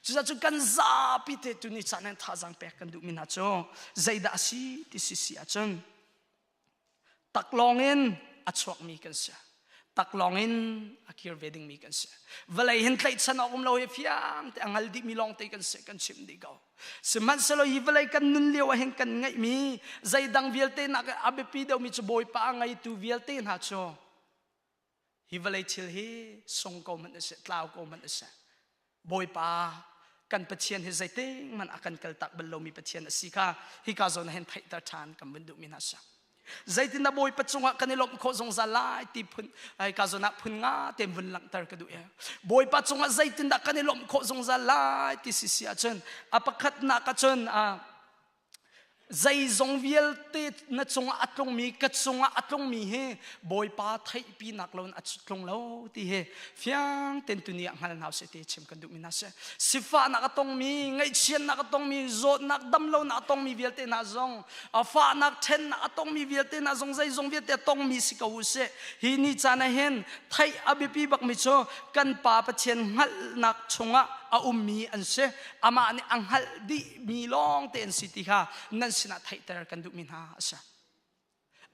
Cucaah cu kan zapi te tuni caan in thazaang pek kan duhmi hna cu zeidah a si ti si si ahcun taklawng in a chuakmi kan si. Taklawng in a kir ve dingmi kan si. Vawlei hin tlaihchan awk um lo hi fiang te a ngal dihmi lawng te kan si kan chim dih ko. Sihmanhsehlaw hi vawlei kan nun lio ah hin kan ngeihmi zeidang vialte nak a biapi deuhmi cu Bawipa a ngeitu vialte hna cu hi vawlei thil hi sung ko hmanh a si tlau ko hmanh a si Bawipa kan Pathian hi zeiting hmanh a kan kaltak bal lomi Pathian a si kha hika zawn ah hin theihter ṭhan kan vun duhmi hna si. Zeitindah Bawipa cungah kan i lawmh khawh zungzal lai ti phun ka zawn ah phun nga te vun langhter ka duh e. Bawipa cungah zeitindah kan i lawmh khawh zungzal lai ti si si ahcun a pakhatnak ahcun zeizong vialte na cungah a tlungmi ka cungah a tlungmi hi Bawipa theihpinak lo in a tlung lo ti hi fiang ten tuni ah hngal hna usih ti chim kan duhmi hna si. Sifahnak a tongmi, ngaihchiatnak a tongmi, zawtnak, damlonak a tongmi vialte hna zong, a fahnak, ṭhennak a tongmi vialte hna zong zeizong vialte a tongmi si ko usih. Hi ni caan ah hin theih a biapi bakmi cu kan Pa Pathian hngalhnak chungah a ummi an si. Amah nih a hngalh dihmi lawng te an si ti kha nan sinah theihter kan duhmi hna a si.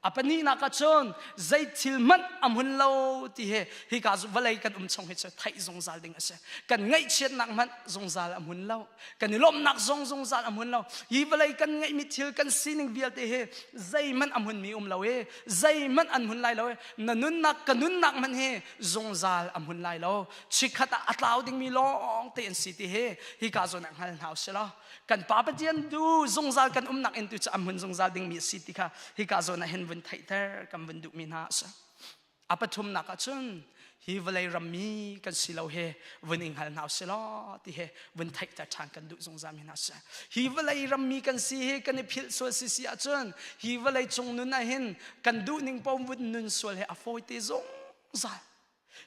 A pahnihnak ah cun zei thil hmanh a hmun lo ti hi hika vawlei kan um chung hi cu theih zungzal ding a si. Kan ngaihchiatnak hmanh zungzal a hmun lo. Kan i lawmhnak zong zungzal a hmun lo. Hi vawlei kan ngeihmi thil kan sining vialte hi zeihmanh a hmunmi um lo i zeihmanh an hmun lai lo i na nunnak ka nunnak hmanh hi zungzal a hmun lai lo. Chikkhat ah a tlau dingmi lawng te an si ti hi hika zawn ah hngal hna usih law kan pa Pathian tu zungzal kan umnak in tu cu a hmun zungzal dingmi a si ti kha hika zawn ah hin vun theihter kan vun duhmi hna a si. A pathumnak ah cun hi vawlei rammi kan si lo he vun i hngal hna usih law ti he vun theihter ṭhan kan duh zungzal mi hna a si. Hi vawlei rammi kan si hi kan i philh sual si si ahcun hi vawlei cung nun ah hin kan duh ning paoh vun nun sual he a fawi te zungzal.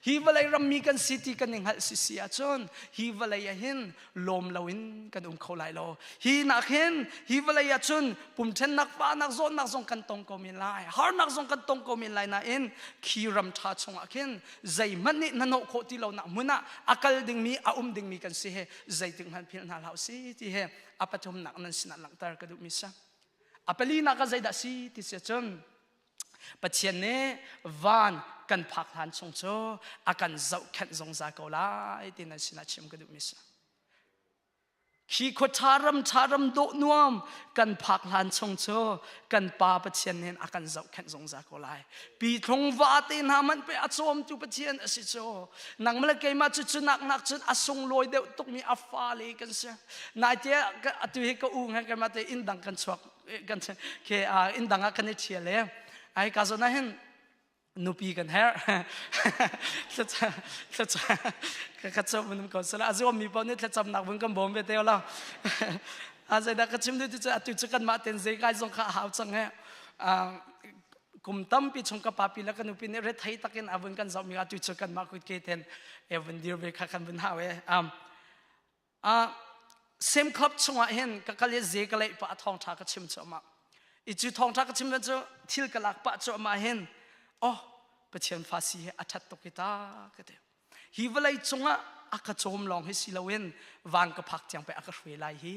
Hi vawlei rammi kan si ti kan i hngalh si si ahcun hi vawlei ah hin lawm loin kan um kho lai lo. Hi nak hin hi vawlei ah cun pumṭhennak, fahnak, zawtnak zong kan tong ko men lai. Harnak zong kan tong ko men lai nain khi ram ṭha chungah khin zeihmanh nih hnahnawh khawh ti lonak hmun ah a kal dingmi a um dingmi kan si he zeitik hmanh philh hna hlah usih ti he a pathumnak nan sinah langhter ka duhmi si. A palinak ah zeidah si ti si cun Pathian nih van kan phak hlan chung cu a kan zohkhenh zungzal ko lai ti nan sinah chim ka duhmi si. Khi khua ṭha ram ṭha ram dawh nuam kan phak hlan chung cu kan Pa Pathian nih a kan zohkhenh zungzal ko lai. Pithlung vate hna hmanh pe a cawmtu Pathian a si cu. Nangmah le keimah cu cu nak nak cun a sunglawi deuh tukmi a fale kan si. Naite atu hi ka u he keimah te inn dang kan chuak kan ke inn dang ah kan i ṭhial e ai ka zawn ah hin nupi kan herh ka cawm mun ko sala a zuam mi paoh nih thlacamnak vun kan bawm ve te la a zeidah ka chim duh ti cu atu cu kanmah ten zei kai zong kha a hau cang he kum tampi chung ka papi le ka nupi nih rethei takin a vun kan zoh mi atu cu kanmah kut ke ten e vun dir ve kha kan vun hau e Sem club chungah hin ka kal i ze ka leih pah thawngṭha ka chim cuahmah. I cu thawngṭha ka chim cu thil ka lak pah cuahmah hin oh Pathian fa si hi a ṭhat tuk hi ta ka ti. Hi vawlei cungah a ka cawm lawng hi si loin van ka phak tiang pei a ka hruai lai hi.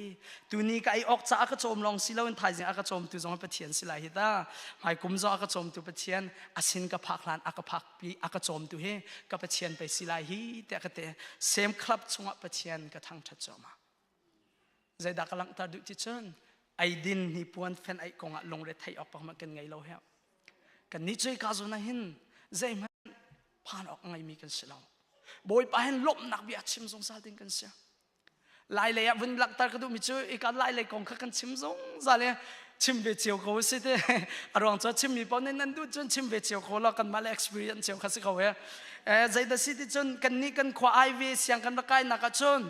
Tuni ka ei awk caah a ka cawm lawng si loin thaizing a ka cawmtu zong Pathian si lai hi ta. Hmaikum zong a ka cawmtu Pathian a sin ka phak hlan a ka phak pi a ka cawmtu hi ka Pathian pei si lai hi tiah ka ti same club chungah Pathian ka thangṭhat cuahmah zeidah ka langhter duh ti cun eidin hnipuan fen eih kongah lungre theih awk pakhat kan ngei lo he kan nih cu ka zawn ah hin zeihmanh phan awk ngeimi kan si lo Bawipa hin lawmhnak bia chim zungzal ding kan si Lai lei ah vun langhter ka duhmi cu ika lai lei kong kha kan chim zungzal i chim ve cio ko si te a ruang cu chimmi paoh nih nan duh cun chim ve cio ko la kanmah le experience cio kha si ko he zeidah si ti cun kan nih kan khua ai ve siang kan rak kai nak ah cun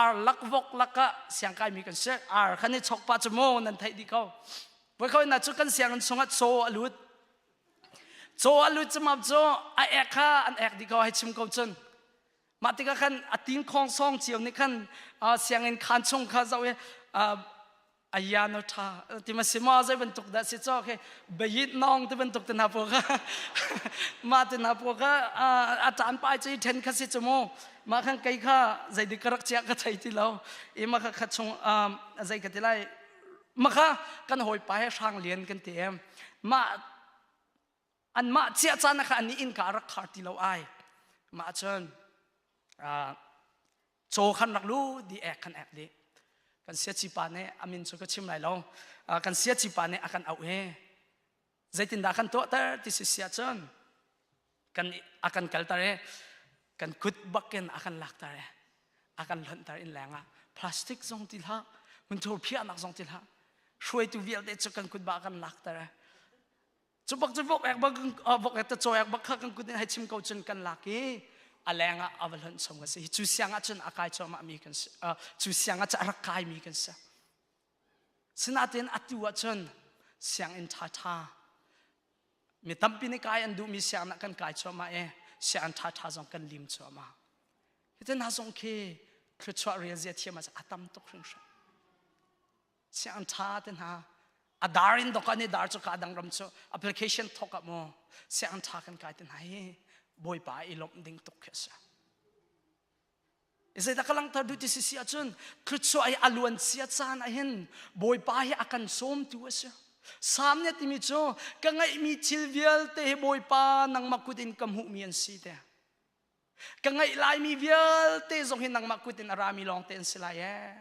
ar lak vok lak ah siang kai mi kan si ar khan i chok pa cu mu nan theih dih ko voi kho na cu kan sianginn chungah caw a lut caw a lut cu cu a ek kha an ek dih ko hei chim ko cun Mah tikah khan a tin khong song cio nih khan sianginn khaan chung kha zoh i aya no tha ti ma si ma zei bantuk dah si cho khi bayit nong ti bantuk te na po kha ma te na po kha a tan pai chi then kha si chu mu ma khan kai kha zei dik rak chia ka thei ti lo i ma kha kha chung zei ka ti lai ma kha kan hoi pa he hrang lian kan ti em ma anmah chiah caan ah khan an inn ka rak khar ti lo ai mah cun caw khan rak lu di ek khan ek di kan siaci pa nih a min cu ka chim lai lo kan siaci pa nih a kan auh he zeitindah kan tuahter ti si sia cun kan a kan kalter i kan kut bakin a kan lakter i a kan hlonhter in leng ah plastic zong ti hlah hmunthur phiahnak zong ti hlah hruaitu vialte cu kan kut ba kan lakter i Cu bak cu vok ek bak vok ek ta caw ek bak kha kan kut in hei chim ko cun kan lak i a leng ah a va hlonh chom kan si. Cu siang ah cun a kai cuahmah mi kan si. Cu siang ah cun a rak kai mi kan si. Sinain atu ah cun sianginn ṭhaṭha mi tampi nih kai an duhmi sianginn ah kan kai cuahmah i sianginn ṭhaṭha zong kan lim cuahmah. Hi hna zong khi thluachuah rel zia thiam ah a tam tuk hringhran. Sianginn ṭha te hna a dar in dok an i dar cu ka dang ram cu application thok ah mu sianginn ṭha kan kai te hna hi bawipa i lawmh ding tuk khi a si. Zeidah ka langhter duh ti si si ahcun thluachuah hi a luan sia caan ah hin bawipa hi a kan sawmtu a si. Salm nih a timi cu ka ngeihmi thil vialte hi bawipa nangmah kut in ka hmuhmi an si te. Ka ngeih laimi vialte zong hi nangmah kut in a rami lawng te an si lai ee.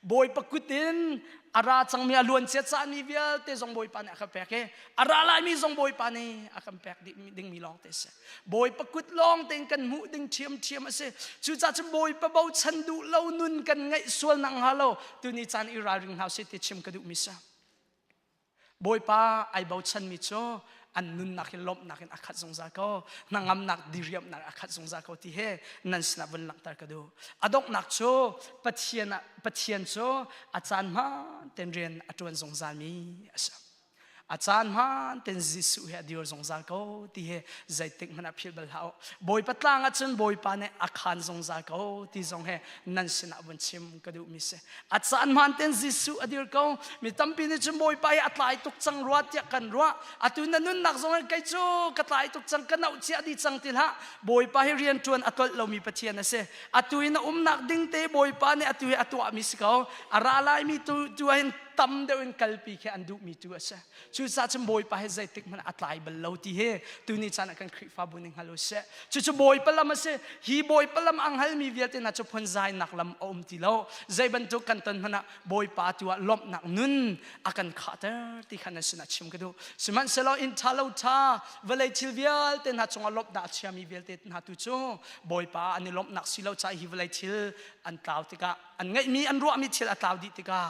Bawipa kut in a ra cangmi a luan cia cahmi vialte zong Bawipa nih a kan pek i a ra laimi zong Bawipa nih a kan pek dingmi lawng te a si. Bawipa kut lawng tein kan hmuh ding ṭhiamṭhiam a si. Cucaah cun Bawipa bochan duh lo nun kan ngeih sual nak hnga lo tuni caan i ralring hna usih ti chim ka duhmi si. Bawipa ai bochanmi cu an nunnak hi lawmhnak in a khat zungzal ko hnangamnak diriamhnak a khat zungzal ko ti he nan sinah vun langhter ka duh a donghnak cu Pathian ah Pathian cu a caan hmaan ten rian a ṭuan zungzalmi a si. A caan hmaan ten Jesuh he a dir zungzal ko ti he zeitik hmanh ah philh bal hlah u. Bawipa tlang ah cun Bawipa nih a khaan zungzal ko ti zong he nan sinah vun chim ka duhmi si. A caan hmaan ten Jesuh a dir ko. Mi tampi nih cun Bawipa hi a tlai tuk cang rua tiah kan ruah. Atu na nunnak zong in kei cu ka tlai tuk cang, ka noh cia dih cang ti hlah. Bawipa hi rian ṭuan a tlolh lomi Pathian a si. Atu in a umnak ding te Bawipa nih atu hi a tuahmi si ko. A ra laimi tu tu ah hin tam deuh in kalpi khi an duhmi tu a si. Cucaah cun Bawipa hi zeitik hmanh a tlai bal lo ti hi tuni caan ah kan Khrihfabu nih hngal u sih. Cucu Bawipa lam a si. Hi Bawipa lam ang halmi vialte hna cu phunzainak lam a um ti lo. Zei bantuk kan ton hmanh ah Bawipa tu ah lawmhnak nun a kan khahter ti kha nan sinah chim ka duh. Sihmanhsehlaw inn ṭha lo ṭha vawlei thil vialte hna cungah lawmhnak a chiami vialte hna tu cu Bawipa an i lawmhnak si lo caah hi vawlei thil an tlau tikah an ngeihmi an ruahmi thil a tlau dih tikah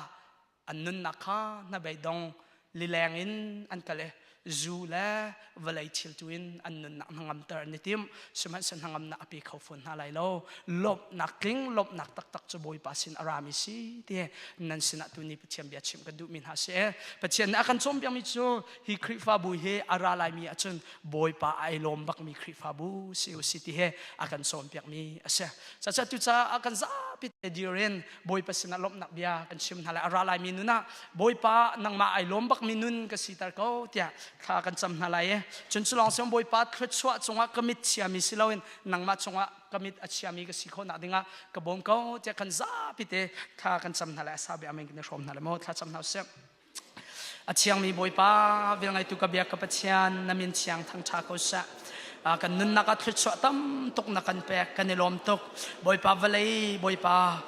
an nunnak kha hnabeidong lileng in an kal i zu le vawlei thil tu in an nunnak hnangamter an i tim. Sihmanhsehlaw hnangamnak a pe kho fawn hna lai lo. Lawmhnak tling, lawmhnak taktak cu Bawipa sin a rami si ti nan sinah tuni Pathian bia chimh kan duhmi hna si. Pathian nih a kan cawnpiakmi cu hi Khrihfabu hi a ra laimi ahcun Bawipa ai lawm bakmi Khrihfabu si u si ti he a kan cawnpiakmi a si. Cacaah tucaah kan zapi te dir in Bawipa sinah lawmhnak bia kan chim hna lai. A ra laimi nun ah Bawipa nangmah ai lawm bakmi nun ka siter ko tiah thla kan cam hna lai i cun cu lawng siang Bawipa thluachuah cungah ka mit chiami si loin nangmah cungah ka mit a chiami ka si khawhnak dingah ka bawm ko tiah kan zapi te thla kan cam hna lai. A sau bia amen kan i hrawm hna lai maw? Thla cam hna usih. A thiangmi Bawipa, velngeitu ka biak ka Pathian, na min thiang thangṭha ko seh. Kan nunnak ah thluachuah tam tuk na kan pek, kan i lawm tuk. Bawipa vawlei, Bawipa,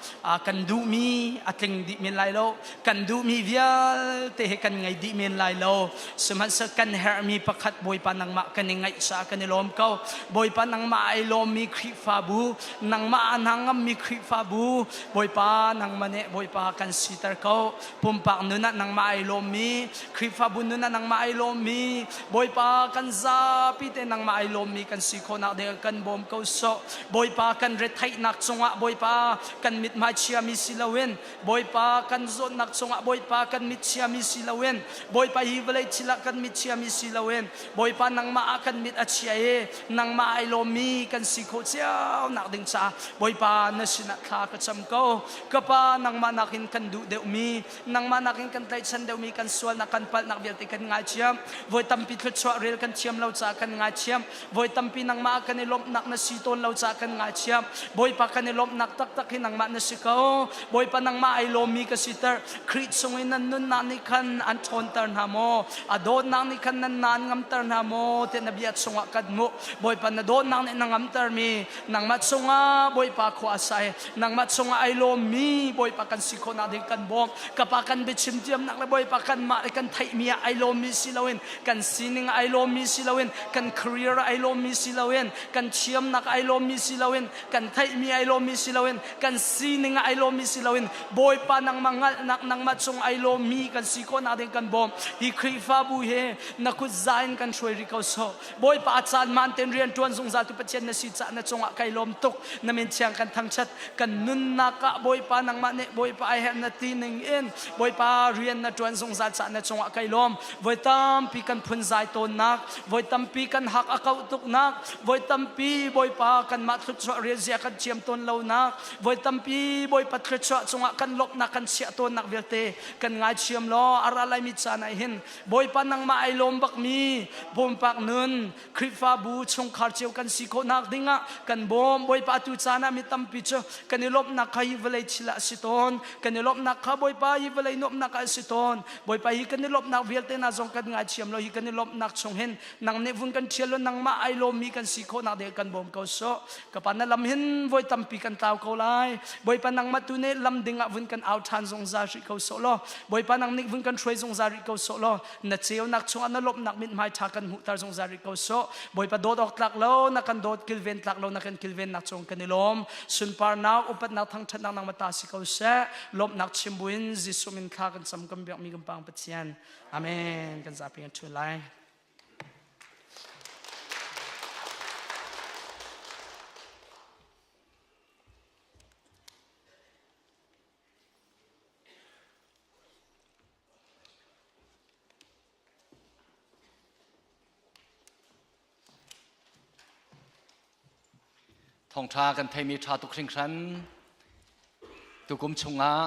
kan duhmi a tling dih men lai lo. Kan duhmi vialte hi kan ngei dih men lai lo. Sihmanhsehlaw kan herhmi pakhat Bawipa nangmah kan i ngaih caah kan i lawm ko. Bawipa nangmah ai lawmmi Khrihfabu, nangmah a hna ngammi Khrihfabu, Bawipa nangmah nih Bawipa kan siter ko. Pumpak nun ah nangmah ai lawmmi, Khrihfabu nun ah nangmah ai lawmmi, Bawipa kan zapi te nangmah ai lawmmi kan si khawhnak ding kan bawm ko sawh. Bawipa kan retheihnak cungah Bawipa kan mithmai chiami si loin Bawipa kan zawtnak cungah Bawipa kan mit chiami si loin Bawipa hi vawlei thil ah kan mit chiami si loin Bawipa nangmah ah kan mit a chia i nangmah ai lawmmi kan si khawh cio nak ding caah Bawipa na sinah thla ka cam ko. Ka Pa, nangmah nakin kan duh deuhmi, nangmah nakin kan tlaihchan deuhmi kan sualnak, kan palhnak vialte kan ngaithiam. Voi tampi thluachuah rel kan thiam lo caah kan ngaithiam. Voi tampi nangmah kan i lawmhnak na si tawn lo caah kan ngaithiam. Bawipa kan i lawmhnak taktak hi nangmah na si ko. Bawipa nangmah ai lawmmi ka siter. Khrih chung i nan nunnak nih khan an ṭhawnter hna maw? A dawtnak nih khan nan naan ngamter hna maw? Tiah na bia chungah kan hmuh. Bawipa na dawtnak nih na ngamtermi nangmah chungah Bawipa khua a sa i nangmah chungah ai lawmmi Bawipa kan si khawhnak ding kan bawm. Ka pa kan biachim thiamnak le Bawipa kanmah le kan theihmi ah ai lawmmi si loin kan sining ah ai lawmmi si loin kan career ah ai lawmmi si loin kan thiamnak ai lawmmi si loin kan theihmi ai lawmmi si loin kan sining ah ai lawmmi si loin Bawipa nangmah hngalhnak nangmah chung ai lawmmi kan si khawhnak ding kan bawm. Hi Khrihfabu hi na kut za in kan hruai rih ko sawh. Bawipa a caan maan tein rian ṭuan zungzal tu Pathian na si caah na cungah kai lawm tuk. Na min thiang kan thangṭhat. Kan nunnak ah Bawipa nangmah nih Bawipa ai herh na ti ning in Bawipa rian na ṭuan zungzal caah na cungah kai lawm. Voi tampi kan phunzai tawnnak, voi tampi kan hak a kauh tuknak, voi tampi Bawipa kanmah thluachuah rianzia kan thiam tawn lonak, voi tampi Bawipa thluachuah cungah kan lawmhnak kan chiah tawnnak vialte kan ngaithiam law a ra laimi caan ah hin Bawipa nangmah ai lawm bakmi pumpak nun Khrihfabu chungkhar cio kan si khawhnak dingah kan bawm. Bawipa tu caan ah mi tampi cu kan i lawmhnak kha hi vawlei thil ah a si tawn. Kan i lawmhnak kha Bawipa hi vawlei nuamhnak ah a si tawn. Bawipa hi kan i lawmhnak vialte hna zong kan ngaithiam lo. Hi kan i lawmhnak chung hin nang nih vun kan ṭhial lo nangmah ai lawmmi kan si khawhnak ding kan bawm ko sawh. Ka pa na lam hin voi tampi kan tlau ko lai. Bawipa nangmah tu nih lam ding ah vun kan au ṭhan zungzal rih ko sawh law. Bawipa nang nih vun kan hruai zungzal rih ko sawh law. Na ceunak chungah na lawmhnak mithmai ṭha kan hmuhter zungzal rih ko sawh. Bawipa dawt awk tlak lo na kan dawt kilven tlak lo na kan kilvennak cung kan i lawm. Sunparnak upatnak thangṭhatnak nangmah ta si ko seh. Lawmhnak chim buin Jesuh min thla kan cam kan biakmi kan Pang Pathian. Amen. Kan zapi kan ṭhu lai. Thawngṭha kan theimi ṭha tuk hringhran. Tukum chungah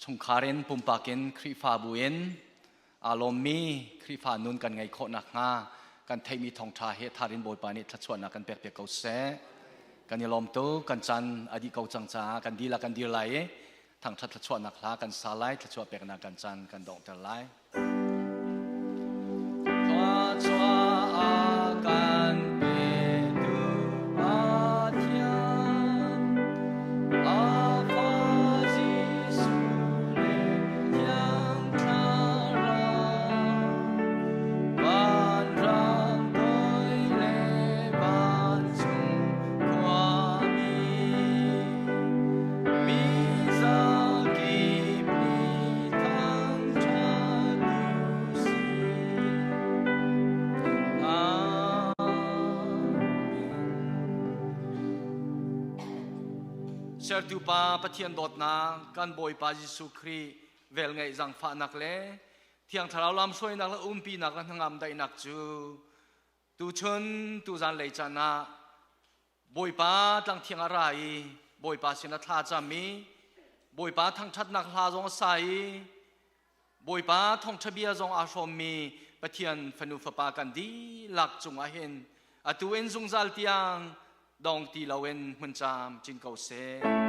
chungkhar in pumpak in Khrihfabu in aa lawmmi Khrihfa nun kan ngeih khawh nakhnga kan theihmi thawngṭha he thar in Bawipa nih thluachuahnak kan pek piak ko seh. Kan i lawm tuk, kan caan a dih ko cang caah kan dihlak kan dir lai i thangṭhat thluachuahnak hla kan sa lai, thluachuah peknak kan caan kan donghter lai. Thluachuah kan petu Pathian, a Fa Jesuh le Thiang Thlarau, vanram toi le vancung khuami, mi zakip nih thangṭhat u sih. Amen. Sertu Pa Pathian dawtnak kan Bawipa Jesuh Khrih velngeih zaangfahnak le Thiang Thlarau lamhruainak le umpinak le hnangam daihnak cu tuchun tuzan lei caan ah Bawipa tlangthiang a ra i Bawipa sin a thla cam i Bawipa thangṭhatnak hla zong a sa i Bawipa thawngṭha bia zong aa hrawmmi Pathian fanu fapa kan dihlak cungah hin atu in zungzal tiang dong ti loin hmun caam cin ko seh.